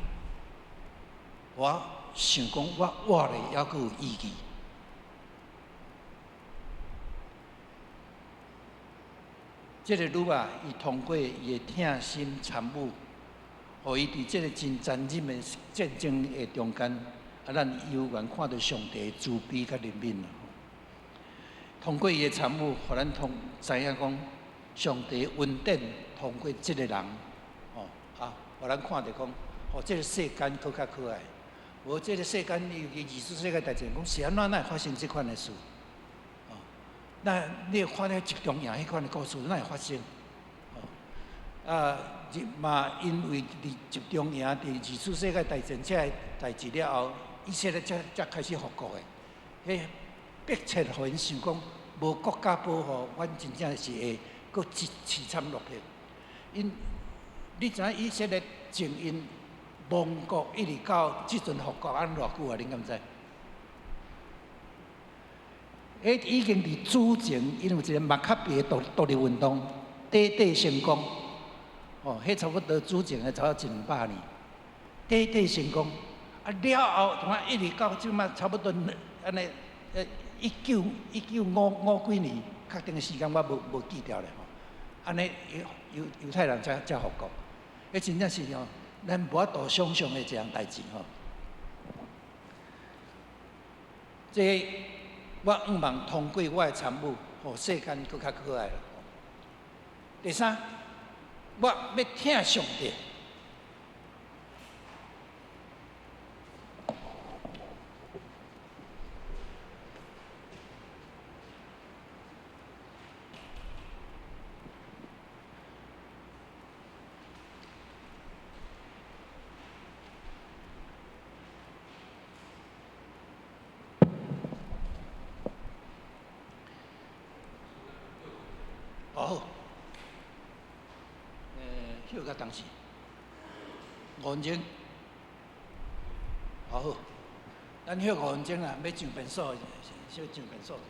我想講我活咧猶閣有意義。這个女仔，伊通過伊的疼心參與，予伊佇這个真殘忍的戰爭的中間，啊，咱有緣看著上帝的慈悲佮憐憫。通過伊的參與，予咱通知影講，上帝恩典通過這个人，吼啊，予咱看著講，予這个世間閣較可愛。無這个世間，尤其二次世界大戰，講是按怎會發生這款的事？那你會看咧集中營彼款的故事，哪會發生？啊，嘛因為佇集中營佇二次世界大戰這个代誌了後，以色列才開始復國的。彼迫切予𪜶想講，無國家保護，阮真正是會閣淒慘落魄。𪜶你知影以色列從𪜶亡國一直到這陣復國按偌久啊？恁敢知？彼已經佇主前，𪜶有一个馬卡比的獨立運動，短短成功。哦，彼差不多主前的差不多一兩百年，短短成功。啊了後，從一直到這馬差不多按呢，1955幾年，確定的時間我無記著咧吼。按呢猶太人才復國，彼真正是吼，咱無法度想象的一項代誌吼。這我向望通過我的參與，予世間閣較可愛。第三，我欲疼上帝。好，休到當時，5分鐘，好，咱休5分鐘啦，欲上便所，小上便所者。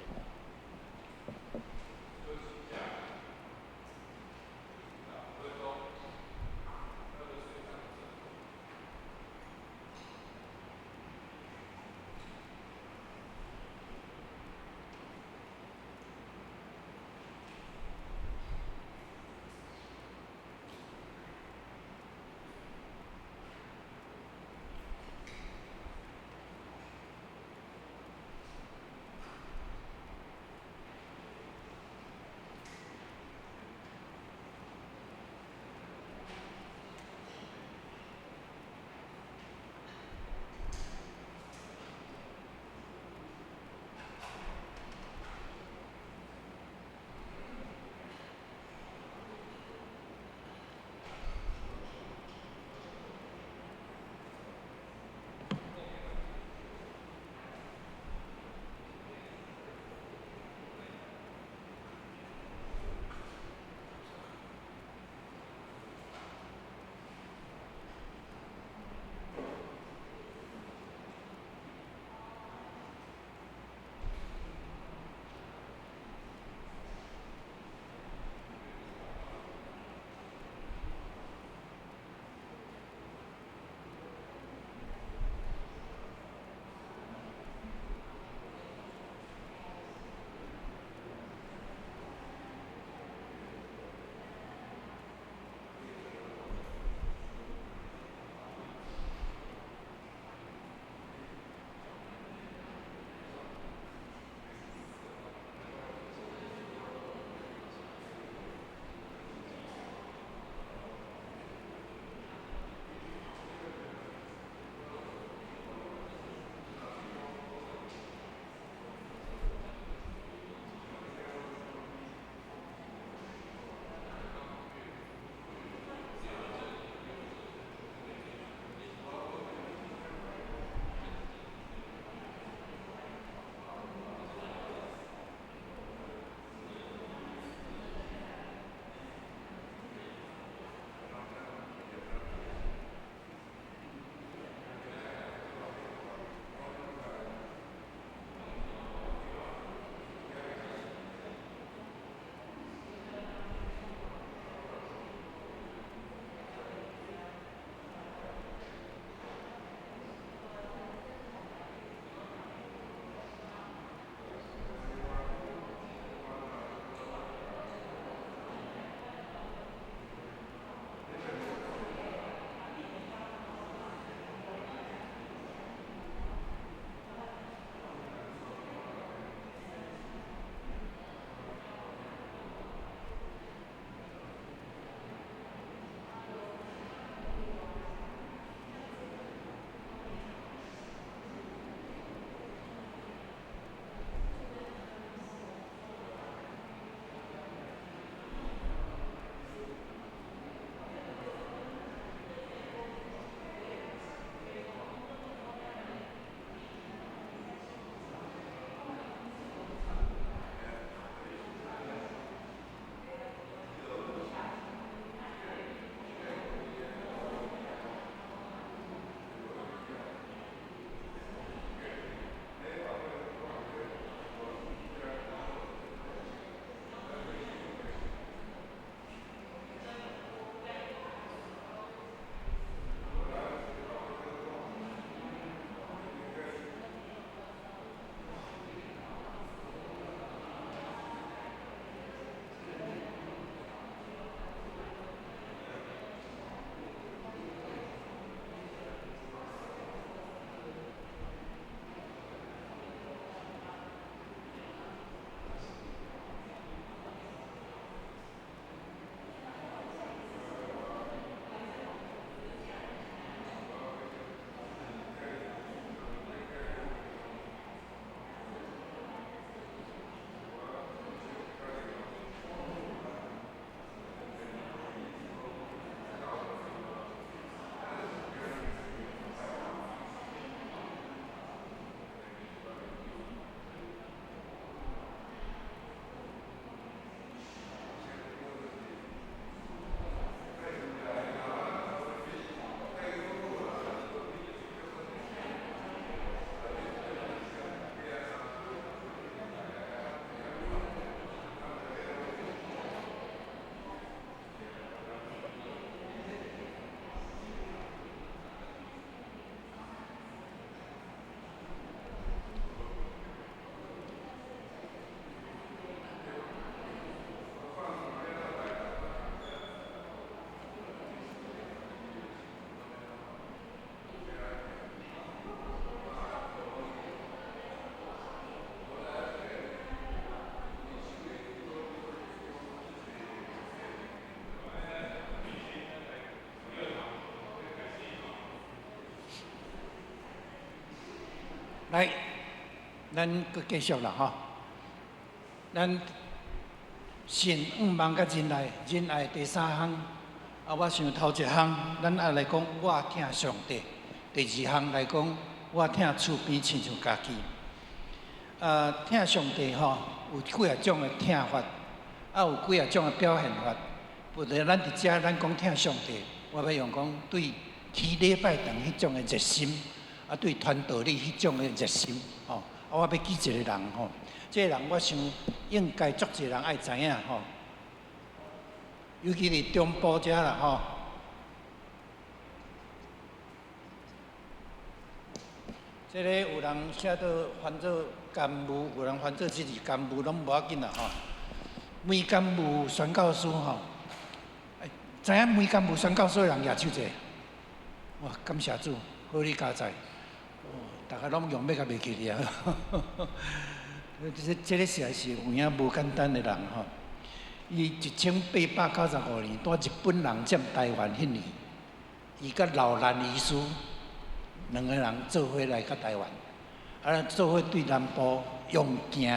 來，咱閣繼續啦吼。咱信、向望佮仁愛，仁愛第三項。啊，我想頭一項，咱愛來講我疼上帝；第二項來講，我疼厝邊親像家己。啊，疼上帝吼，有幾仔種的疼法，啊，有幾仔種的表現法。不過咱佇遮，咱講疼上帝，我欲用講對去禮拜堂彼種的熱心，啊，對傳道理彼種的熱心，吼。啊，我欲舉一個人吼，這個人我想應該足濟人愛知影吼，尤其佇中部遮啦吼。這個有人寫做翻做干務，有人翻做這字干務，攏無要緊啦吼。梅干務宣教師吼，知影梅干務宣教師的人舉手者，哇，感謝主，好你佳哉，逐家攏用欲共袂記哩啊。這這个實在是有影無簡單的人吼。伊1895年，佇日本人佔台灣彼年，伊佮老蘭醫師兩个人做伙來到台灣，啊，做伙對南部用行的，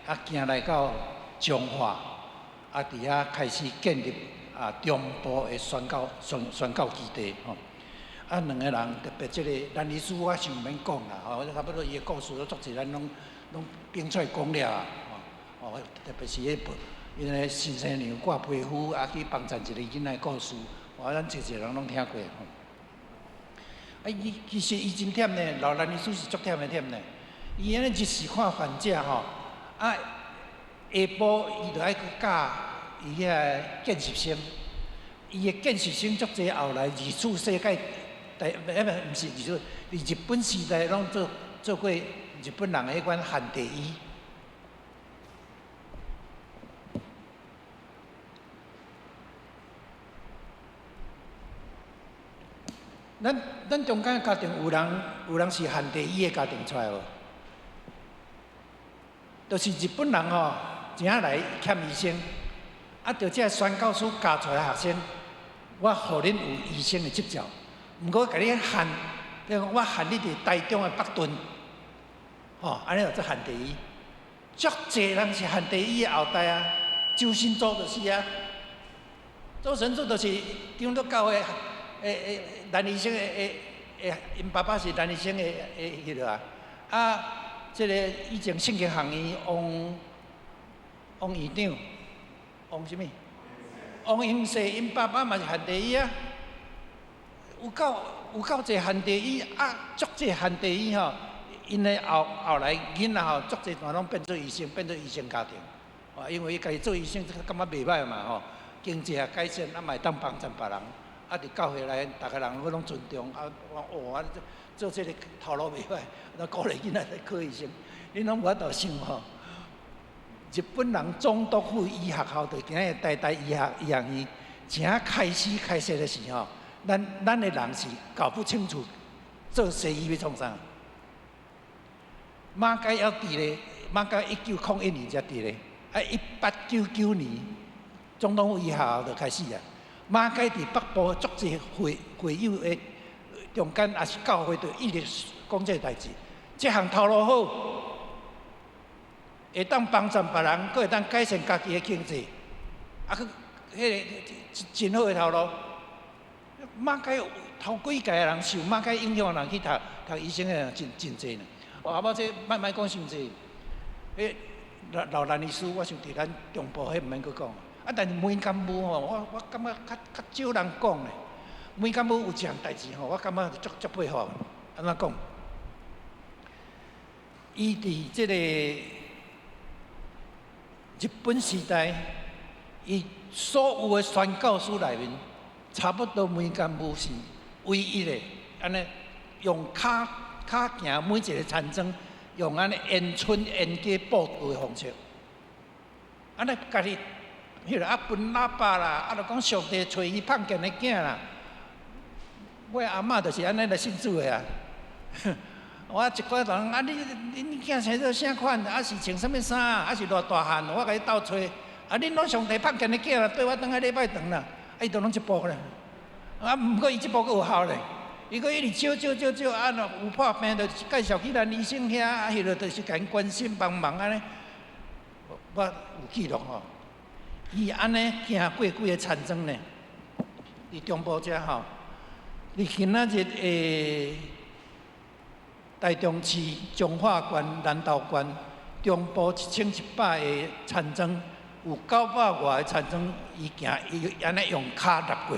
啊，行來到彰化，啊，佇遐開始建立啊中部的宣教宣宣教基地吼。啊，兩個人特別這個蘭醫師，我想毋免講啦，吼，差不多伊的故事都足濟，咱攏攏編出來講了啊，吼，特別是彼部，因為新生娘掛皮膚啊，去幫贊一个囡仔的故事，我咱濟濟人攏聽過吼。啊，伊其實伊真忝呢，老蘭醫師是足忝的忝呢。伊按呢日時看患者吼，啊，下晡伊就愛去教伊遐个見習生，伊的見習生足濟，後來二次世界大，毋是二次，佇日本時代攏做做過日本人的彼款旱地醫。咱咱中間家庭有人有人是旱地醫的家庭出來無？就是日本人吼，真正來欠醫生，啊，著這宣教師教出來學生，我予恁有醫生的執照，毋過共你限，比如講我限你佇台中的北屯，吼，按呢就做旱地醫。足濟人是旱地醫的後代啊，周神助就是啊，周神助就是長老教會。欸欸，蘭醫生的欸欸，𪜶爸爸是蘭醫生的的彼落啊。啊，這个以前聖經學院王王院長，王啥物？王英世，𪜶爸爸嘛是旱地醫啊。有夠有夠濟旱地醫啊，足濟旱地醫吼，𪜶的後後來囡仔吼，足濟全攏變做醫生，變做醫生家庭。哦，因為伊家己做醫生，感覺袂䆀嘛吼，經濟也改善，啊嘛會當幫贊別人。啊！佇教會內，逐个人攏攏尊重。啊，我哦，啊做這个頭路袂歹，啊鼓勵囡仔來考醫生。恁攏無法度想吼，日本人總督府醫學校，就今日台大醫學醫學院，正開始開設的時候，咱咱的人是搞不清楚做西醫欲創啥。馬偕猶佇咧，馬偕1901年才佇咧，啊，1899年總統府醫學校就開始啊。馬偕佇北部足濟會會友的中間，也是教會，就一直講這个代誌。這項頭路好，會當幫助別人，閣會當改善家己的經濟，啊，閣彼个真好的頭路。馬偕頭幾屆的人受馬偕影響的人去讀讀醫生的人真真濟呢。哦，啊，無這莫莫講傷濟。彼老老蘭醫師，我想佇咱中部彼毋免閣講。啊！但是梅干務吼，我我感覺較較少人講咧。梅干務有一項代誌吼，我感覺足足佩服。按怎講？伊佇這個日本時代，伊所有的宣教師內面，差不多梅干務是唯一的，按呢用跤跤行每一个田莊，用按呢沿村沿街布道的方式，按呢家己。彼个啊，分喇叭啦，啊，就講上帝揣伊碰見的囝啦。我阿嬤就是按呢來信主的啊。我一寡人啊，你恁囝生做啥款？啊是穿啥物衫？啊是偌大漢？我共伊鬥揣。啊，恁攏上帝碰見的囝啦，綴我轉來禮拜堂啦。啊，伊就攏這步咧。啊，毋過伊這步閣有效咧。伊閣一直招招招招，啊，若有破病就介紹去咱醫生遐，啊，彼個就是共𪜶關心幫忙按呢。我有記錄吼，伊按呢行過幾个田莊呢？佇中部遮吼，佇今仔日的台中市彰化縣南投縣中部1100个田莊，有900外个田莊，伊行伊按呢用跤踏過。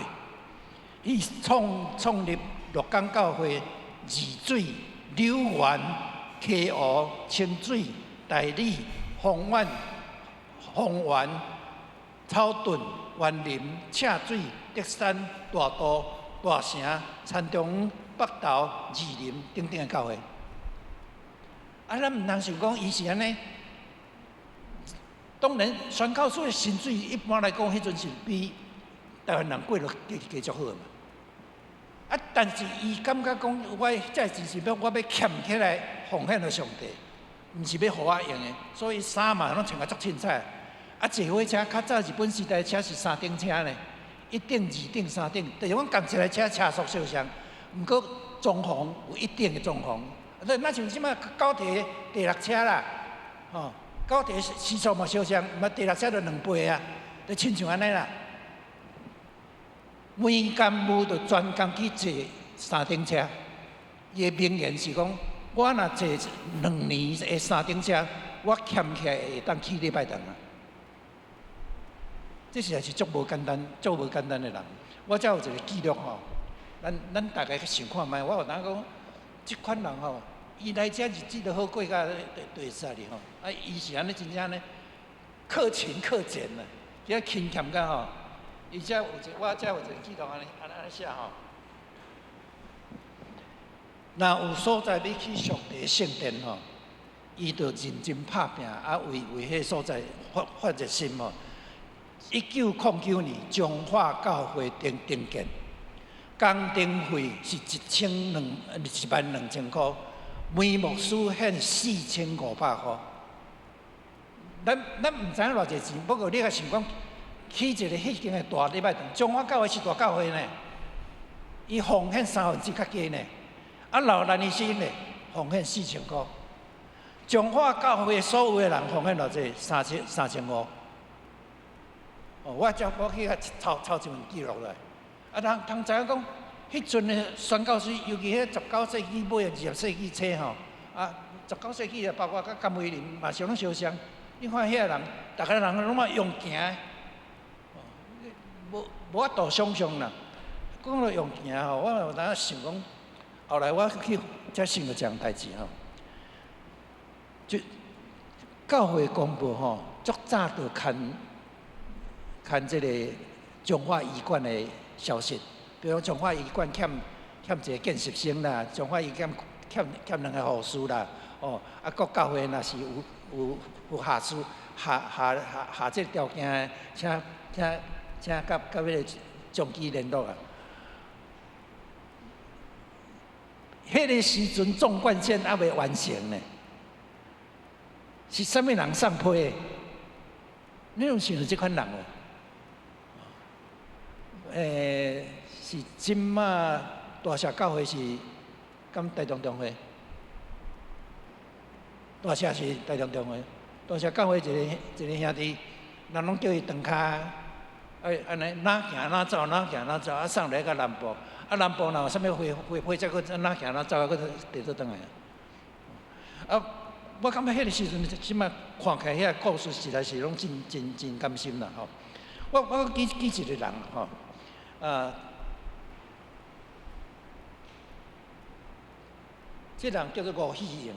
伊創立鹿港教會、二水、柳園、溪湖、清水、大里、豐原、豐原、草屯、員林、赤水、竹山、大肚、大城、田中、北投、二林等等的教會。啊，咱毋通想講伊是按呢。當然，宣教師的薪水一般來講，彼陣是比台灣人過得加加足好嘛。啊！但是伊感覺講，我這錢是欲我欲儉起來奉獻予上帝，毋是欲予我用的。所以衫嘛攏穿甲足凊彩。啊，坐火車較早日本時代車是三等車呢，一等、二等、三等，就是講仝一个車車速相像，毋過裝潢有一定的裝潢。啊，若像這擺九鐵第六車啦，吼，九鐵時速嘛相像，嘛第六車就兩倍啊，就親像按呢啦。梅干武就專工去坐三等車，伊的名言是講：我若坐2年的三等車，我儉起來會當起禮拜堂啊！這實在是足無簡單、足無簡單的人。我遮有一個記錄吼，咱大家去想看覓，我有當講，這款人吼，伊來遮日子都好過甲對會使哩吼。啊，伊是按呢真正呢，克勤克儉啊，遐勤儉甲吼。伊遮有一，我遮有一個記錄按呢按呢寫吼。若有所在欲去上帝聖殿吼，伊就認真拍拚，啊為為彼所在發發熱心吼。1909年，彰化教會重重建，工程費是12000箍，梅牧師獻4500箍。咱毋知影偌濟錢，不過你若想講，起一个彼間的大禮拜堂，彰化教會是大教會呢，伊奉獻1/3較低呢，啊劉蘭醫生呢，奉獻4000箍，彰化教會所有的人奉獻偌濟？3500。哦，我才我去遐抄抄一份記錄來，啊，通通知影講，彼陣的宣教師，尤其彼19世紀尾啊，20世紀初吼，啊，19世紀啊，包括佮甘為霖嘛是攏相像。你看遐人，逐个人攏嘛用行的，無無法度想象啦。講到用行吼，我有當想講，後來我去才想著一項代誌吼，就教會公報吼，足早就牽牽這個彰化醫館的消息，比如彰化醫館欠欠一個見習生啦，彰化醫館欠欠兩個護士啦，哦，啊，各教會若是有有有下屬下下下下這個條件的，請請請佮佮彼個總機聯絡啊。彼个時陣縱貫線猶未完成呢，是啥物人送批的？你有想著這款人無？是這馬大社教會是敢台中中會？大社是台中中會，大社教會一個一個兄弟，人攏叫伊長跤，哎，按呢哪行哪走，哪行哪走，啊送來到南部，啊南部若有啥物火火火車，閣哪行哪走，啊閣提倒轉來。啊，我感覺彼个時陣，這馬看起來遐故事實在是攏真真真甘心啦吼。我我記記一個人吼，啊，這人叫做吳希榮。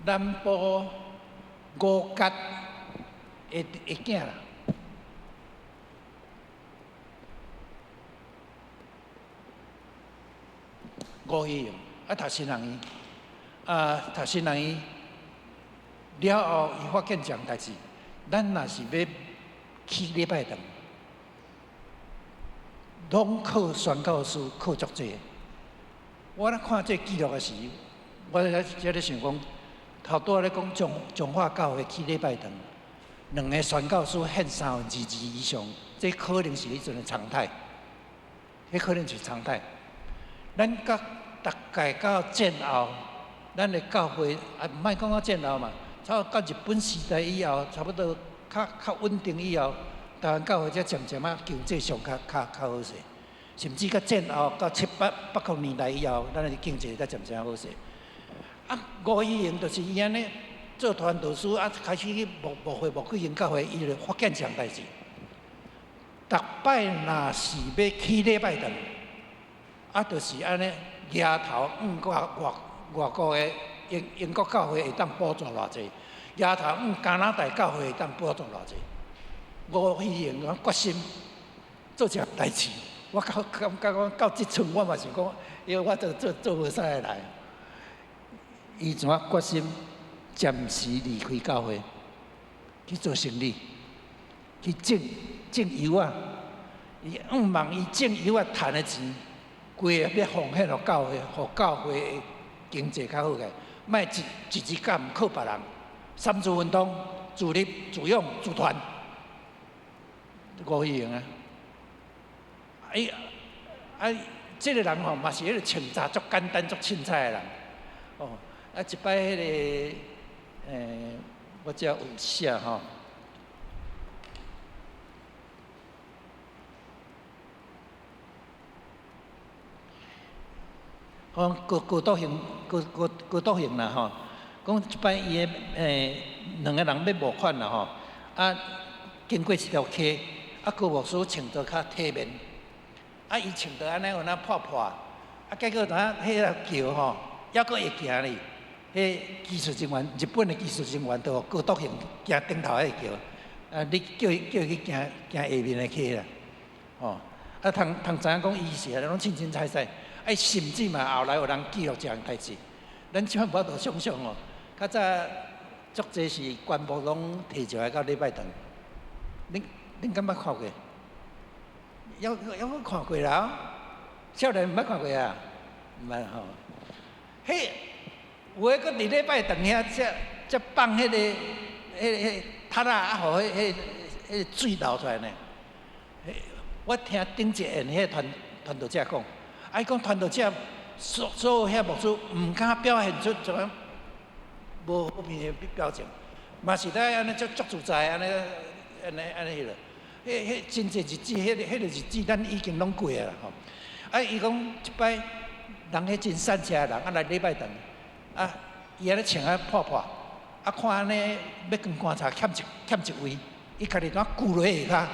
南部吳角的的囝啦，吳希榮啊，讀新人院，啊，讀新人院，了後，伊發現一項代誌，咱若是欲起禮拜堂，攏靠宣教師，靠足濟。我咧看這記錄的時，我才咧想講，頭拄仔咧講彰彰化教會起禮拜堂，兩个宣教師獻2/3以上，這可能是彼陣的常態，彼可能是常態。咱到大概到戰後，咱的教會啊，毋莫講到戰後嘛，差不多到日本時代以後，差不多較較穩定以後，台灣教會才漸漸仔經濟上較較較好勢，甚至到戰後到七八八零年代以後，咱的經濟才漸漸好勢。啊，吳以榮就是伊按呢做傳道師，啊，開始去牧牧會牧幾間教會，伊就發現一項代誌。逐擺若是欲起禮拜堂，啊，就是按呢，額頭向外外外國的英英國教會會當補助偌濟，額頭向加拿大教會會當補助偌濟。吳以榮決心做這項代誌，我到感覺講到這寸，我嘛想講，因為我做做做無啥會來。伊怎啊決心暫時離開教會去做生理，去種種柚仔。伊向望伊種柚仔趁的錢，規个欲奉獻予教會，予教會的經濟較好個，莫一一日敢毋靠別人。三自運動，自立、自養、自傳，吳以榮啊！哎啊，這个人吼嘛是彼个穿著足簡單、足凊彩的人。哦，啊，一擺彼个，我遮有寫吼。講高高道行，高高高道行啦吼。講一擺伊的兩个人欲募款啦吼，啊，經過一條溪，啊，高牧師穿著較體面，啊，伊穿著按呢有那破破，啊，結果當彼個橋吼，猶閣會行哩，彼技術人員，日本的技術人員就予高道行行頂頭彼個橋，啊，你叫伊叫伊去行行下面的溪啦，吼，啊，通通知影講伊是攏凊凊彩彩。哎，甚至嘛，後來有人記錄這項代誌，咱這擺無法度想像哦。較早足濟是棺木攏提上來到禮拜堂，恁恁敢捌看過？猶猶閣看過啦？少年毋捌看過啊？毋捌吼。彼有的閣佇禮拜堂遐，才才放彼个、彼彼塔仔，啊，予彼彼彼个水流出來呢。我聽頂一宴彼个傳傳道者講。啊！伊講傳道者所所有遐牧師毋敢表現出怎樣無好面的表情，嘛是咧按呢足足自在按呢按呢按呢彼落。彼彼真濟日子，彼个彼个日子，咱已經攏過啊啦吼。啊！伊講一擺人彼真散車的人啊來禮拜堂，啊，伊按呢穿啊破破，啊看按呢欲扛棺材欠一欠一位，伊家己怎跪落下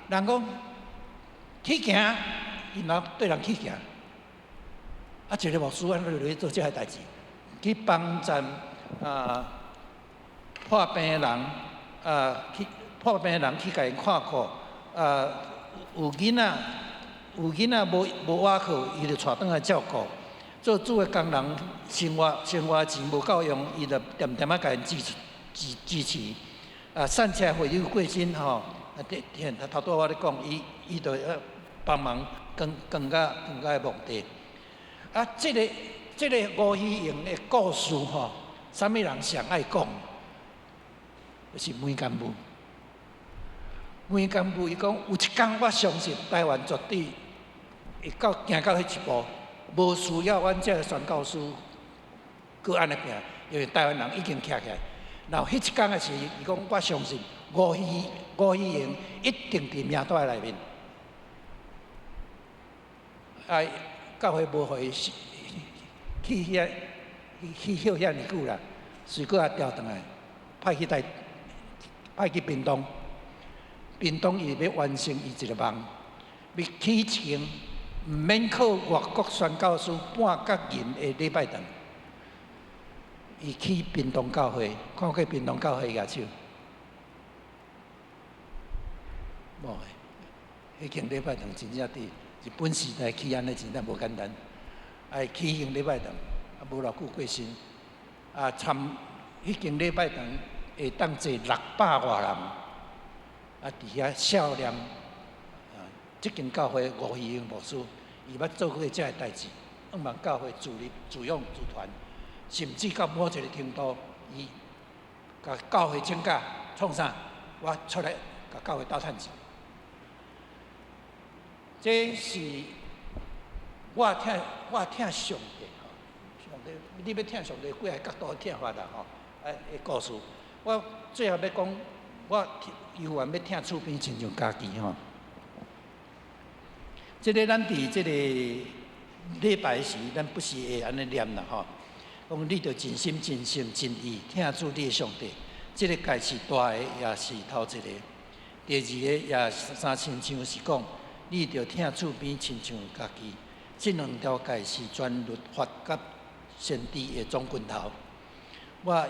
跤，人講起行，伊若對人起行。啊，一个牧師按呢落去做這个代誌，去幫贊啊破病的人啊，去破病的人去共𪜶看顧啊，有囡仔有囡仔無無倚靠，伊就帶轉來照顧。做主的工人生活生活錢無夠用，伊就恬恬仔共𪜶支持支支持。啊，散赤會友過身吼，啊，對，頭拄仔我咧講，伊伊就幫忙扛扛甲扛甲墓地。啊，這个這个吳以榮的故事吼，啥物人上愛講？就是梅干部。梅干部伊講，有一工我相信台灣絕對會到行到彼一步，無需要阮這个宣教師閣按呢拚，因為台灣人已經徛起來。然後彼一工的時，伊講我相信吳以吳以榮一定佇名單內面。啊，教會無予伊去遐去休遐爾久啦，隨閣也調轉來，派去台派去屏東。屏東伊欲完成伊一个夢，欲起一間毋免靠外國宣教師半角銀的禮拜堂。伊去屏東教會，看過屏東教會舉手？無，彼間禮拜堂真正佇日本時代起按呢，真正無簡單。啊，起間禮拜堂，啊無偌久過身，啊參彼間禮拜堂會當坐600外人，啊，佇遐少年，啊，這間教會吳希英牧師，伊捌做過這个代誌，向望教會自立、自養、自傳，甚至到某一个程度，伊共教會請假創啥？我出來共教會鬥趁錢。這是我疼我疼上帝吼，上帝，你欲疼上帝，幾个角度疼法啦吼。啊，的故事，我最後欲講，我猶原欲疼厝邊親像家己吼。這个咱佇這个禮拜時，咱不時會按呢念啦吼。講你著盡心、盡性、盡意疼主你的上帝。這个誡是大个，也是頭一个。第二个也相親像是講，你著疼厝邊親像家己。這兩條誡是全律法佮先知的總拳頭。我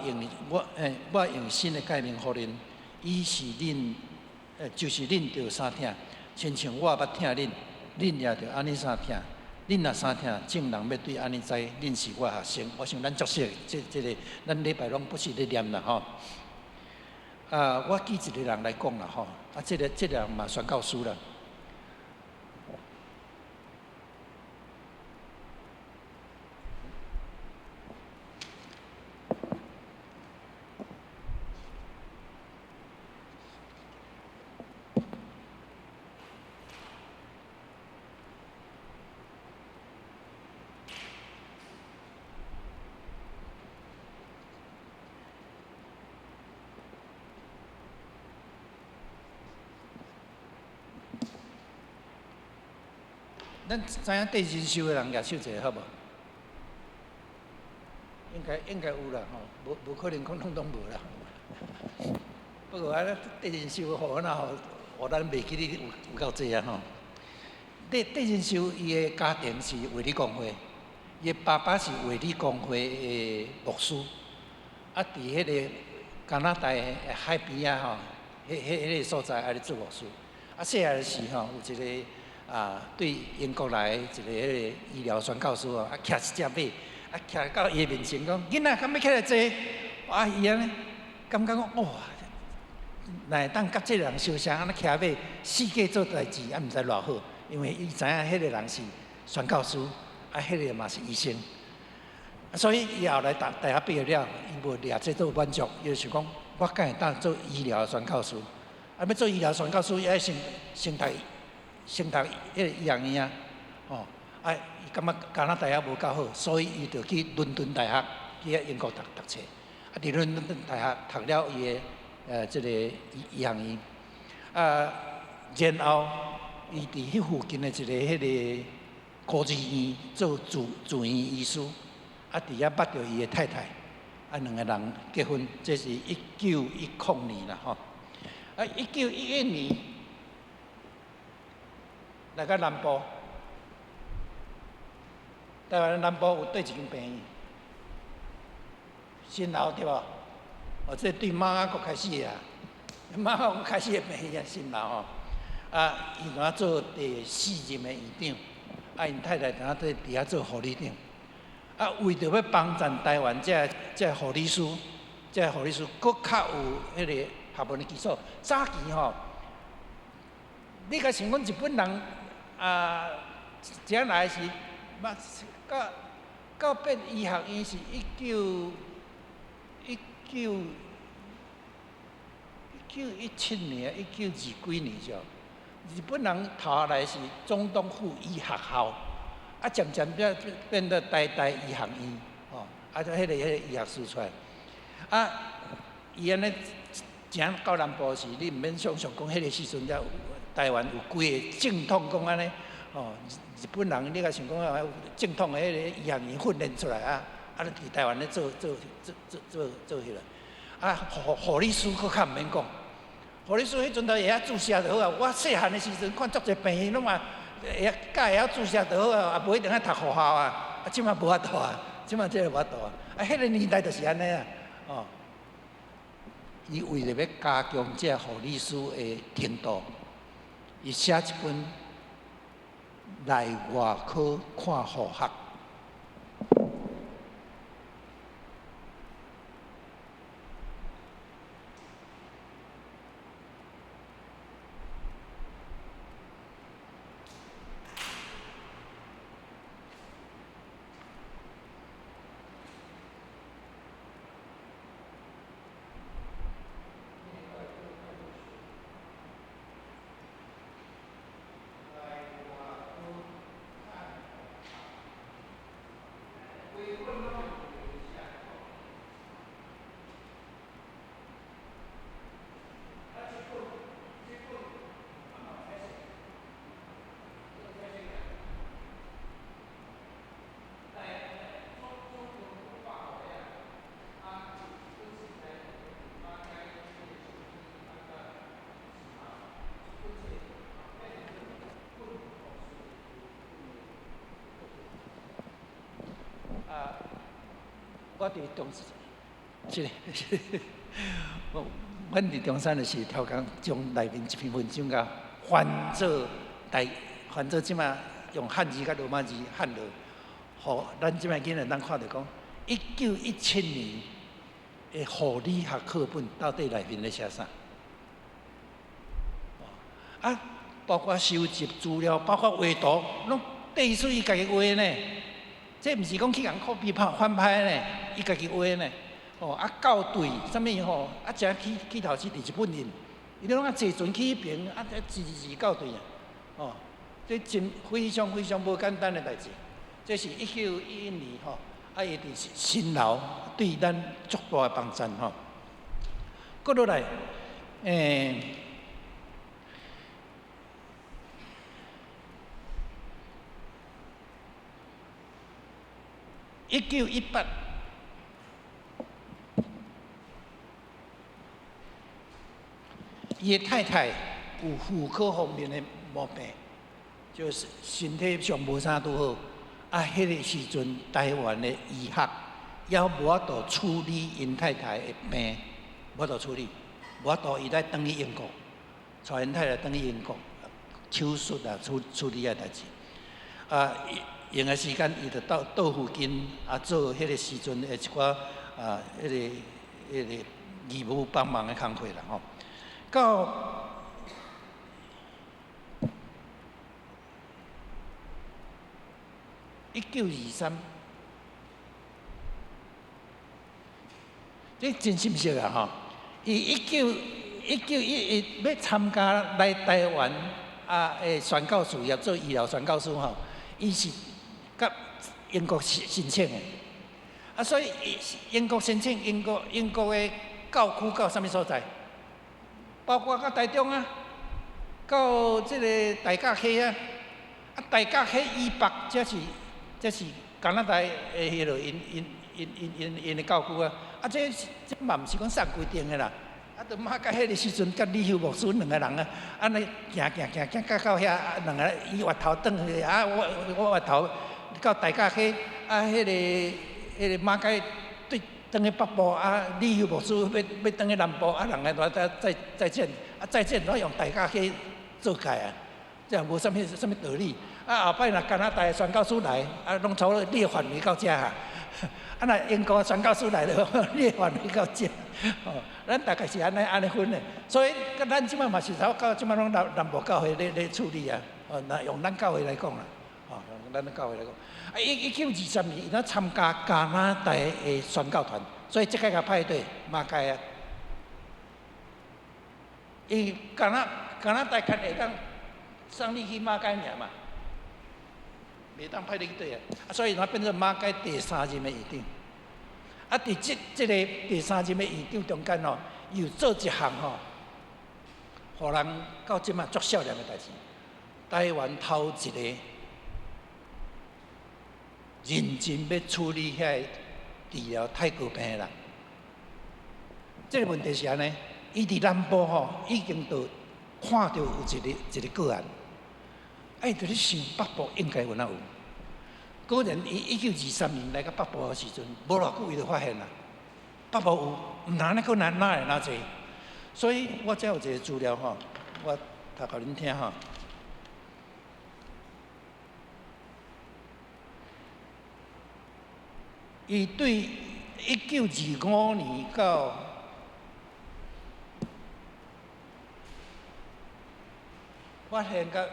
用新的誡命予恁，伊是恁，就是恁著相疼，親像我捌疼恁，恁也著按呢相疼。恁若相疼，眾人欲對按呢知，恁是我學生。我想咱足熟，這個，咱禮拜攏不時咧念啦吼。啊，我舉一個人來講啦吼，啊，這個人嘛宣教師啦。咱知影缀人壽的人舉手一下好無？應該有啦吼，無可能講攏總無啦。不過啊，綴人壽吼，那吼，予咱袂記得有夠濟啊吼。綴人壽伊的家庭是衛理公會，伊的爸爸是衛理公會的牧師，啊，佇彼个加拿大的海邊仔吼，彼个所在啊咧做牧師。啊，細漢時吼，有一个啊，對英國來一个彼个醫療宣教師哦，啊，騎一隻馬，啊，騎到伊的面前講：囡仔，敢欲起來坐？啊，伊按呢，感覺講哇，若會當佮這个人相像按呢騎馬，四界做代誌，啊，毋知偌好，因為伊知影彼个人是宣教師，啊，彼个嘛是醫生，所以伊後來大學畢業了，伊無掠這做滿足，伊就想講，我敢會當做醫療宣教師？啊，欲做醫療宣教師，伊愛先讀彼个醫學院啊，吼，啊，伊感覺加拿大也無夠好，所以伊就去倫敦大學去遐英國讀冊。啊，佇倫敦大學讀了伊的這个醫學院，啊，然後伊佇彼附近的一个彼个孤兒院做住院醫師，啊，佇遐捌著伊的太太，啊，兩个人結婚，這是1910年啦吼，啊，1911年。來到南部，台灣南部有佗一間病院？新樓對無？哦，這對媽仔國開始的啊，媽仔國開始的病院新樓吼。啊，伊佇遐做第四任的院長，啊，𪜶太太佇遐佇遐做護理長。啊，為著欲幫贊台灣這護理師，這護理師閣較有彼个學問的基礎。早期吼，你共想講日本人啊，這來時，嘛到變醫學院是1917年、19二幾年時候，日本人頭來是總統府醫學校，啊，漸漸變做台大醫學院，吼，啊，就彼个醫學師出來，啊，伊按呢正到南部時，你毋免想像講彼个時陣才有台灣有幾个正統講按呢，吼，日本人你共想講啊，正統的彼个醫學院訓練出來啊，啊，佇台灣咧做彼个，啊，護理師閣較毋免講，護理師彼陣都會曉注射就好啊。我細漢的時陣看足濟病院攏嘛會曉教會曉注射就好啊，也無一定愛讀護校啊。啊，這馬無法度啊，這馬這个無法度啊。啊，彼个年代就是按呢啊，哦。伊為著欲加強這護理師的程度，伊寫一本內外科看護學。我佇中，這個，我阮佇中山就是頭工將內面一篇文章共翻做台，翻做這馬用漢字佮羅馬字漢落，予咱這擺囡仔通看著講，1917年的護理學課本到底內面咧寫啥？啊，包括收集資料，包括畫圖，攏地書伊家己畫呢。這毋是講去共 copy 拍翻拍呢，伊家己畫呢。哦，啊校對啥物吼，啊誠起起頭是佇日本印，伊攏啊坐船去彼爿，啊字字校對啊。哦，這真非常非常無簡單的代誌。這是1911年吼，啊伊佇辛勞對咱足大的幫贊吼。閣落來，1918，伊的太太有婦科方面的毛病，就是身體上無啥拄好。啊，彼個時陣台灣的醫學猶無法度處理𪜶太太的病，無法度處理，無法度伊來轉去英國，帶𪜶太太轉去英國手術啊，處處理遐代誌。啊，閒的時間，伊就到到附近啊，做彼個時陣的一寡啊，彼個義務幫忙的工課啦吼。到1923，這真心實啊吼！伊1911欲參加來台灣啊，的宣教事業做醫療宣教師吼，伊是佮英國申請的，啊，所以英國申請英國的教區到啥物所在？包括到台中啊，到這个大甲溪啊，啊大甲溪以北，這是加拿大的彼落𪜶𪜶𪜶𪜶𪜶𪜶的教區啊，啊這這嘛毋是講送規定的啦，啊，就馬偕彼个時陣，佮李秀牧師兩个人啊，按呢行行行行到到遐，啊兩个伊越頭轉去，啊我我越頭到大甲溪，啊彼个馬偕對轉去北部，啊李秀牧師欲欲轉去南部，啊兩个再再再見，啊再見攏用大甲溪做界啊，這無啥物啥物道理。啊後擺若加拿大宣教師來，啊攏差不多你的範圍到遮哈。啊若英國宣教師來了，你的範圍到遮。吼，咱大概是按呢按呢分的，所以咱這擺嘛是到這擺攏南南部教會咧咧處理啊。哦，若用咱教會來講啦，吼，用咱教會來講，啊1923年，伊若參加加拿大的宣教團，所以這擺共派對馬偕啊。伊加拿大較會當送你去馬偕爾嘛，袂當派你去佗啊，啊所以伊變做馬偕第三任的院長。啊，佇這這个第三任的院長中間吼，又做一項吼，予人到這馬足少年的代誌。台灣頭一个認真欲處理遐个治療泰國病的人，這个問題是按呢，伊佇南部吼已經就看著有一个一个個案，啊，伊就咧想北部應該有哪有？果然，伊1923年來到北部的時陣，無偌久伊就發現啦，北部有，毋通按呢閣哪哪會哪濟？所以我遮有一個資料吼，我讀予恁聽吼。伊對1925年到發現到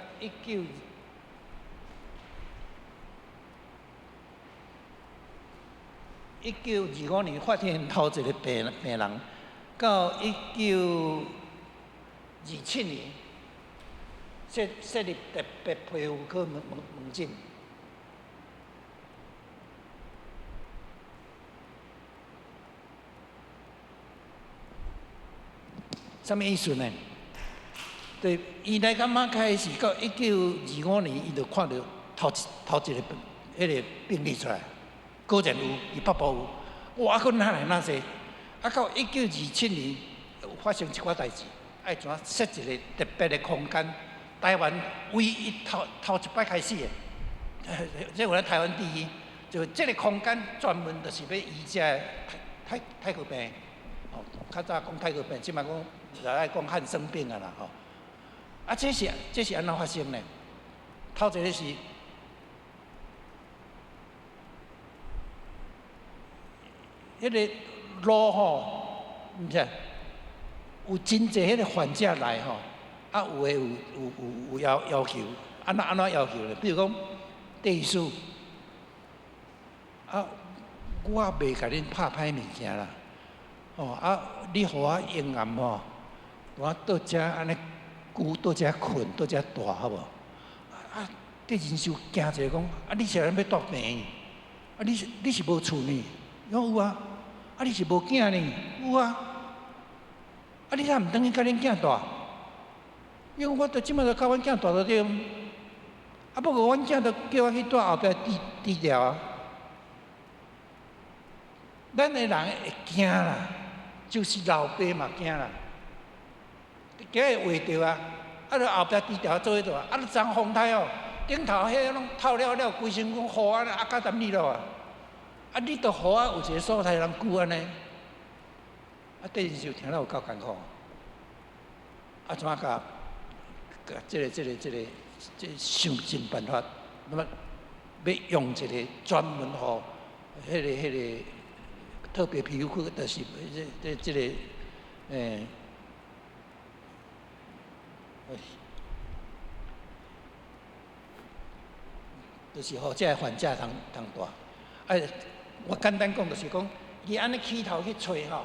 1925年發現頭一個病病人，到1927年設設立特別皮膚科門門門診。啥物意思呢？對，伊來到馬偕是到1925年，伊就看著頭一頭一個彼个病例出來，果然有，佇北部有。哇！啊，閣哪來哪濟？啊，到1927年發生一寡代誌，愛怎設一個特別的空間？台灣唯一頭頭一擺開始的，這有咱台灣第一，就這個空間專門就是欲醫這太太太克病，哦，較早講太克病，這擺講就愛講漢生病啊啦吼。啊，這是按怎發生呢？頭一个是，彼个路吼，毋是，有真濟彼个患者來吼，啊，有的有要求，按怎要求咧？比如講，戴醫師，啊，我袂共恁拍歹物件啦，吼啊，你予我用暗吼，我倒遮按呢久，倒遮睏，倒遮蹛好無？啊，戴仁修驚一下講，啊，你是按欲蹛病院？啊，你是無厝呢？伊講有啊。啊，你是無囝呢？有啊。啊，你啥毋轉去佮恁囝蹛？因為我著這擺著佮阮囝蹛著對。啊，不過阮囝著叫我去蹛後壁治治療啊。咱的人會驚啦，就是老爸嘛驚啦，驚會畫著啊。啊，著後壁治療做彼度啊，啊，著長風颱哦，頂頭彼攏透了了，規身軀雨按呢壓甲淡你咯啊。啊，你著予我有一個所在通久按呢。啊，戴仁修聽了有夠艱苦。啊，怎啊共共這個想盡辦法，那麼欲用一個專門予彼個特別皮膚科，就是這個，就是予這个患者通通蹛。啊，我簡單講就是講，伊按呢起頭去揣吼。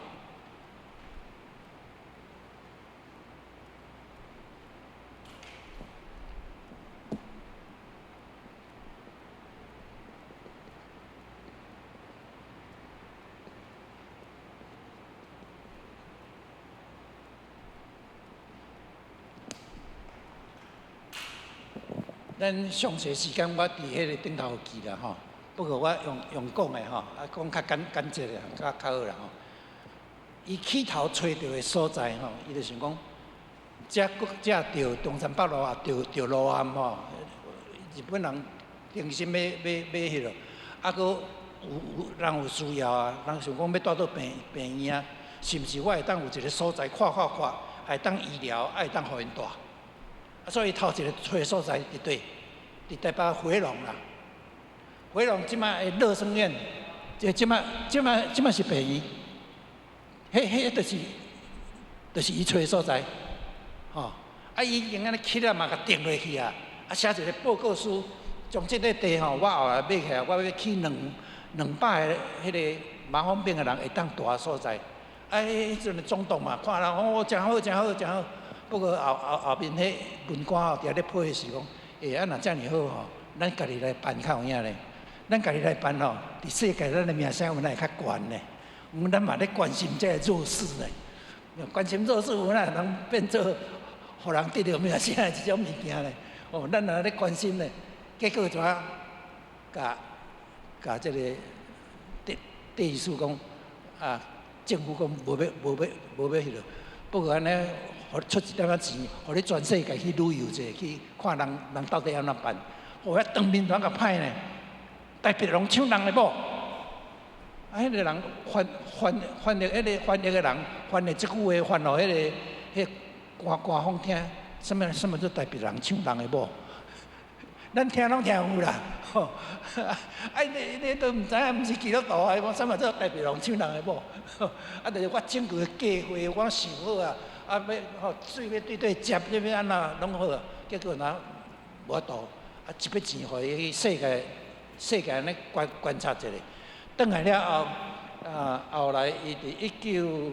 咱詳細時間我佇彼个頂頭有記啦吼，不過我用講的吼，啊講較簡潔啦，較較好啦吼。伊起頭揣著的所在吼，伊就想講，遮閣遮著中山北路也著著路暗吼，日本人定心欲欲欲彼落，啊閣有人有需要啊，人想講欲蹛佗病院啊，是毋是我會當有一个所在看看看，會當醫療，啊會當予𪜶蹛。啊，所以頭一个揣所在佇佗？佇台北回龍啦，回龍這擺的樂生院，這擺是病院，彼就是伊揣的所在，吼！啊，伊已經按呢起了嘛，共定落去啊，啊，寫一个報告書，將這個地吼，我後來買起來，我欲起200个彼个麻風病的人會當蹛的所在。啊，彼陣的總督嘛，看了哦，誠好，誠好，誠好。不過後面彼文官吼，佇遐咧批時講，欸，啊，若遮爾好吼，咱家己來辦較有影咧。咱家己來辦吼，佇世界咱的名聲有哪會較懸呢？咱嘛咧關心這个弱勢呢，關心弱勢有哪會通變做予人得著名聲的這種物件呢？哦，咱若咧關心呢，結果怎啊？共共這個戴戴醫師講，啊，政府講無欲彼落，不過按呢，予出一點仔錢，予你全世界去旅遊者，去看人人到底按怎辦？哦，遐當面團較歹呢，台北攏搶人的某。啊，彼个人翻譯，彼个翻譯的人翻譯這句話，翻予彼个彼官方聽，啥物啥物做台北人搶人的某？咱聽攏聽有啦，吼！啊，你都毋知影，毋是基督徒啊？講啥物做台北人搶人的某？啊，就是我整個計劃，我想好啊，啊，欲吼水欲對對接，欲按怎攏好啊，結果若無法度，啊，一筆錢予伊去世界按呢觀察一下。轉來了後，啊，後來伊佇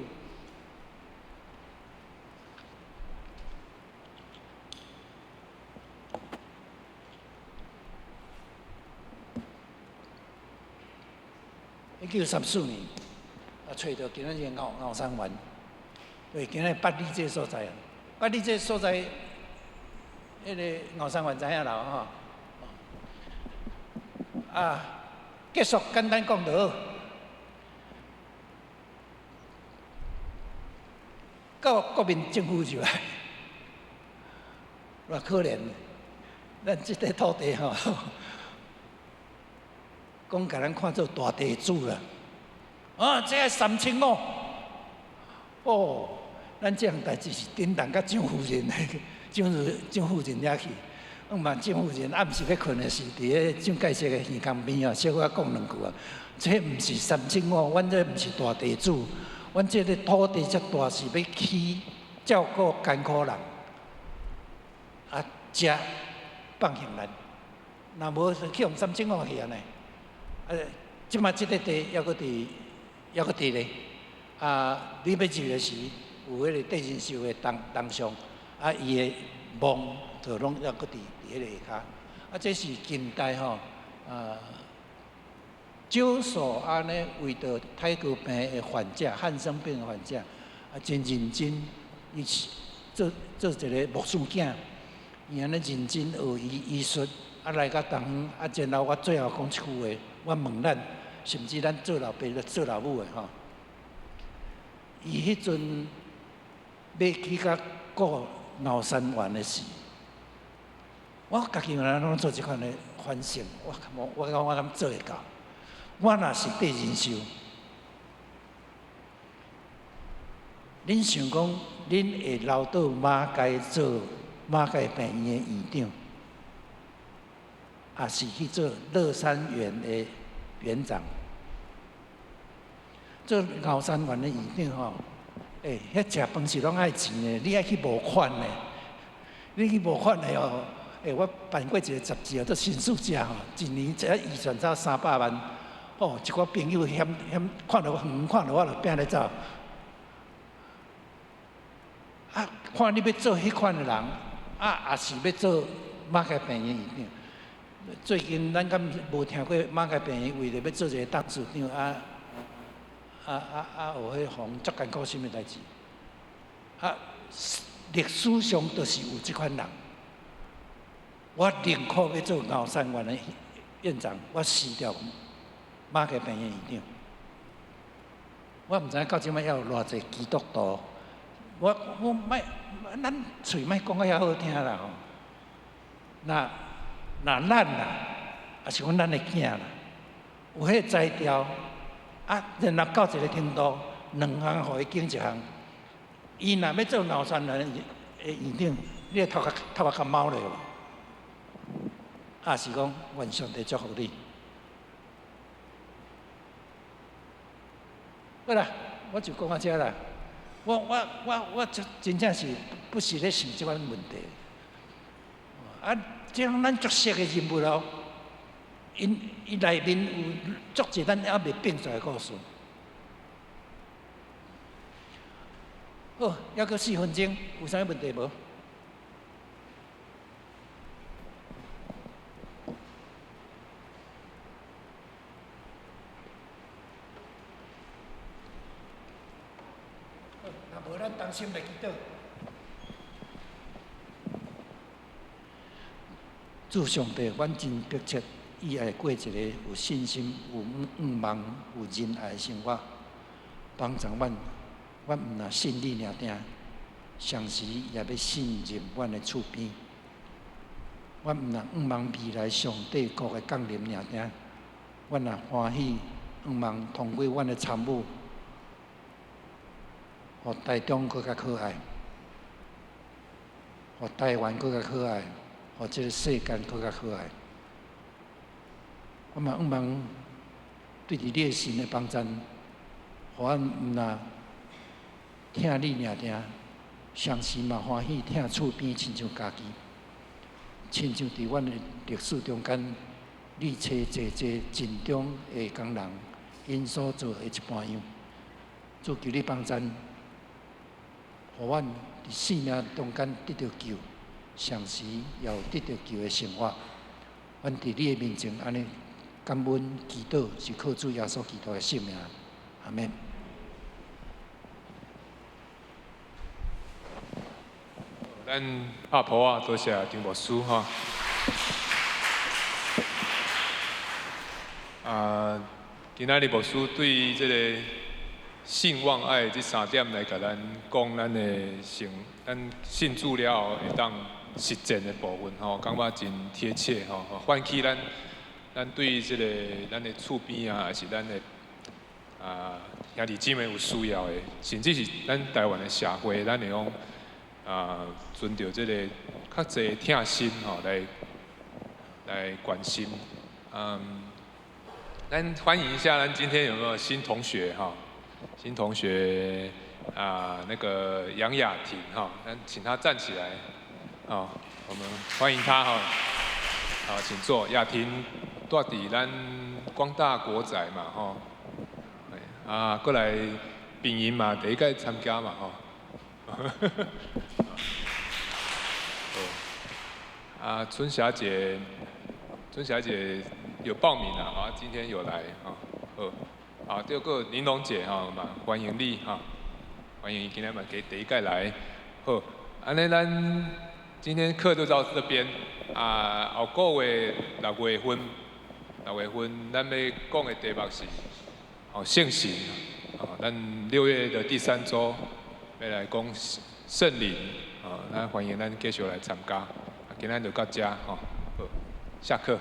1934年，啊，揣著今仔日後山園，對，今仔日八里這个所在啊，八里這个所在，彼个後山園知影啦吼。啊，結束簡單講就好。到國民政府就來，偌可憐，咱這塊土地吼。講共咱看做大地主啦。啊，這愛3500，哦，咱這項代誌是叮當佮蔣夫人，蔣夫人遐去。毋嘛，蔣夫人暗時欲睏的時，佇咧蔣介石的耳孔邊啊，小可講兩句啊。這毋是三千五，阮這毋是大地主，阮這个土地遮大是欲起照顧艱苦人，啊，才放行咱。若無去予三千五去按呢？啊，這馬這个地猶閣佇，猶閣佇咧。啊，你欲入的時，有彼個鄭人壽的銅銅像，啊，伊的墓就攏猶閣佇彼個下跤。啊，這是近代吼，啊，少數按呢為著泰國病的患者、漢生病的患者，啊，真認真，伊是做做一个牧師囝，伊按呢認真學醫醫術，啊來到東方，啊，然後我最後講一句話，我問咱，甚至咱做老爸、做老母的吼，伊彼陣欲去共顧腦山園的時，我家己嘛攏做這款的反省，我我講我敢做會到？我若是鄭人壽，恁想講恁會留佇馬偕做馬偕病院的院長，抑是去做樂山園的園長？做牛山園的院長吼，欸，彼食飯是攏愛錢的，你愛去募款的，你去募款的哦。欸，我辦過一個雜誌啊，做新書者吼，一年這預算才300萬。哦，一寡朋友嫌嫌看著我遠看著我就拚咧走。啊，看你欲做彼款的人，啊，抑是欲做馬偕病院院長。最近咱敢無聽過馬偕病院為著欲做一個董事長啊啊啊啊，有彼予人足艱苦心的代誌。啊，歷史上就是有這款人。我寧可欲做牛山園的院長，我辭掉馬偕病院院長。我毋知影到這擺猶有偌濟基督徒。我我莫，咱喙莫講甲遐好聽啦吼。若若咱啦，抑是講咱的囝啦，有彼个才調，啊，然後到一个程度，兩項予伊揀一項。伊若欲做牛山園的院長，你的頭殼頭殼較貓咧無？抑是講願上帝祝福你。好啦，我就講到這啦。我我我我真真正是不是咧想這款問題。啊，這種咱足熟的人物哦，𪜶伊內面有足濟咱猶未變出來的故事。好，猶閣4分鐘，有啥物問題無？若無，咱同心來祈禱。主上帝，阮真迫切意愛過一个有信心、有向望、有仁愛的生活，幫助阮，阮毋若信你爾爾，同時也欲信任阮的厝邊。阮毋若向望未來上帝國的降臨爾爾，阮也歡喜向望通過阮的參與，予台中閣較可愛，予台灣閣較可愛，予這个世間閣較可愛。我嘛向望對佇你的神的幫贊，予阮毋若疼你爾爾，同時嘛歡喜疼厝邊，親像家己，親像佇阮的歷史中間，你揣濟濟盡忠的工人，𪜶所做的一般樣。主求你幫贊，予阮佇生命中間得著救，同時也有得著救的生活。阮佇你的面前按呢感恩祈禱，是靠主耶穌基督的聖名。阿們。咱阿婆啊，多謝張牧師吼。啊，今仔日牧師對這个信望愛這三點來共咱講，咱的信，咱信主了後會當實踐的部分吼，感覺真貼切吼，喚起咱，咱對這個咱的厝邊啊，抑是咱的兄弟姊妹有需要的，甚至是咱台灣的社會，咱會講存著這個較濟疼心吼，來關心。咱歡迎一下，咱今天有沒有新同學哈？新同學啊，那個楊雅婷哈，咱請她站起來，哦，我們歡迎她哈。好，請坐。雅婷蹛佇咱光大國仔嘛吼，過來平營嘛，第一屆參加嘛吼。好，春霞姐，春霞姐有報名啊，啊，今天有來啊，好，第二個玲瓏姐哈嘛，歡迎你哈，歡迎今天嘛給第一屆來，好，按呢咱今天課就到這邊，後個月六月份，六月份咱欲講的題目是，聖神，咱6月的第三週欲來講聖靈，咱歡迎咱繼續來參加，今仔就到遮吼，好，下課。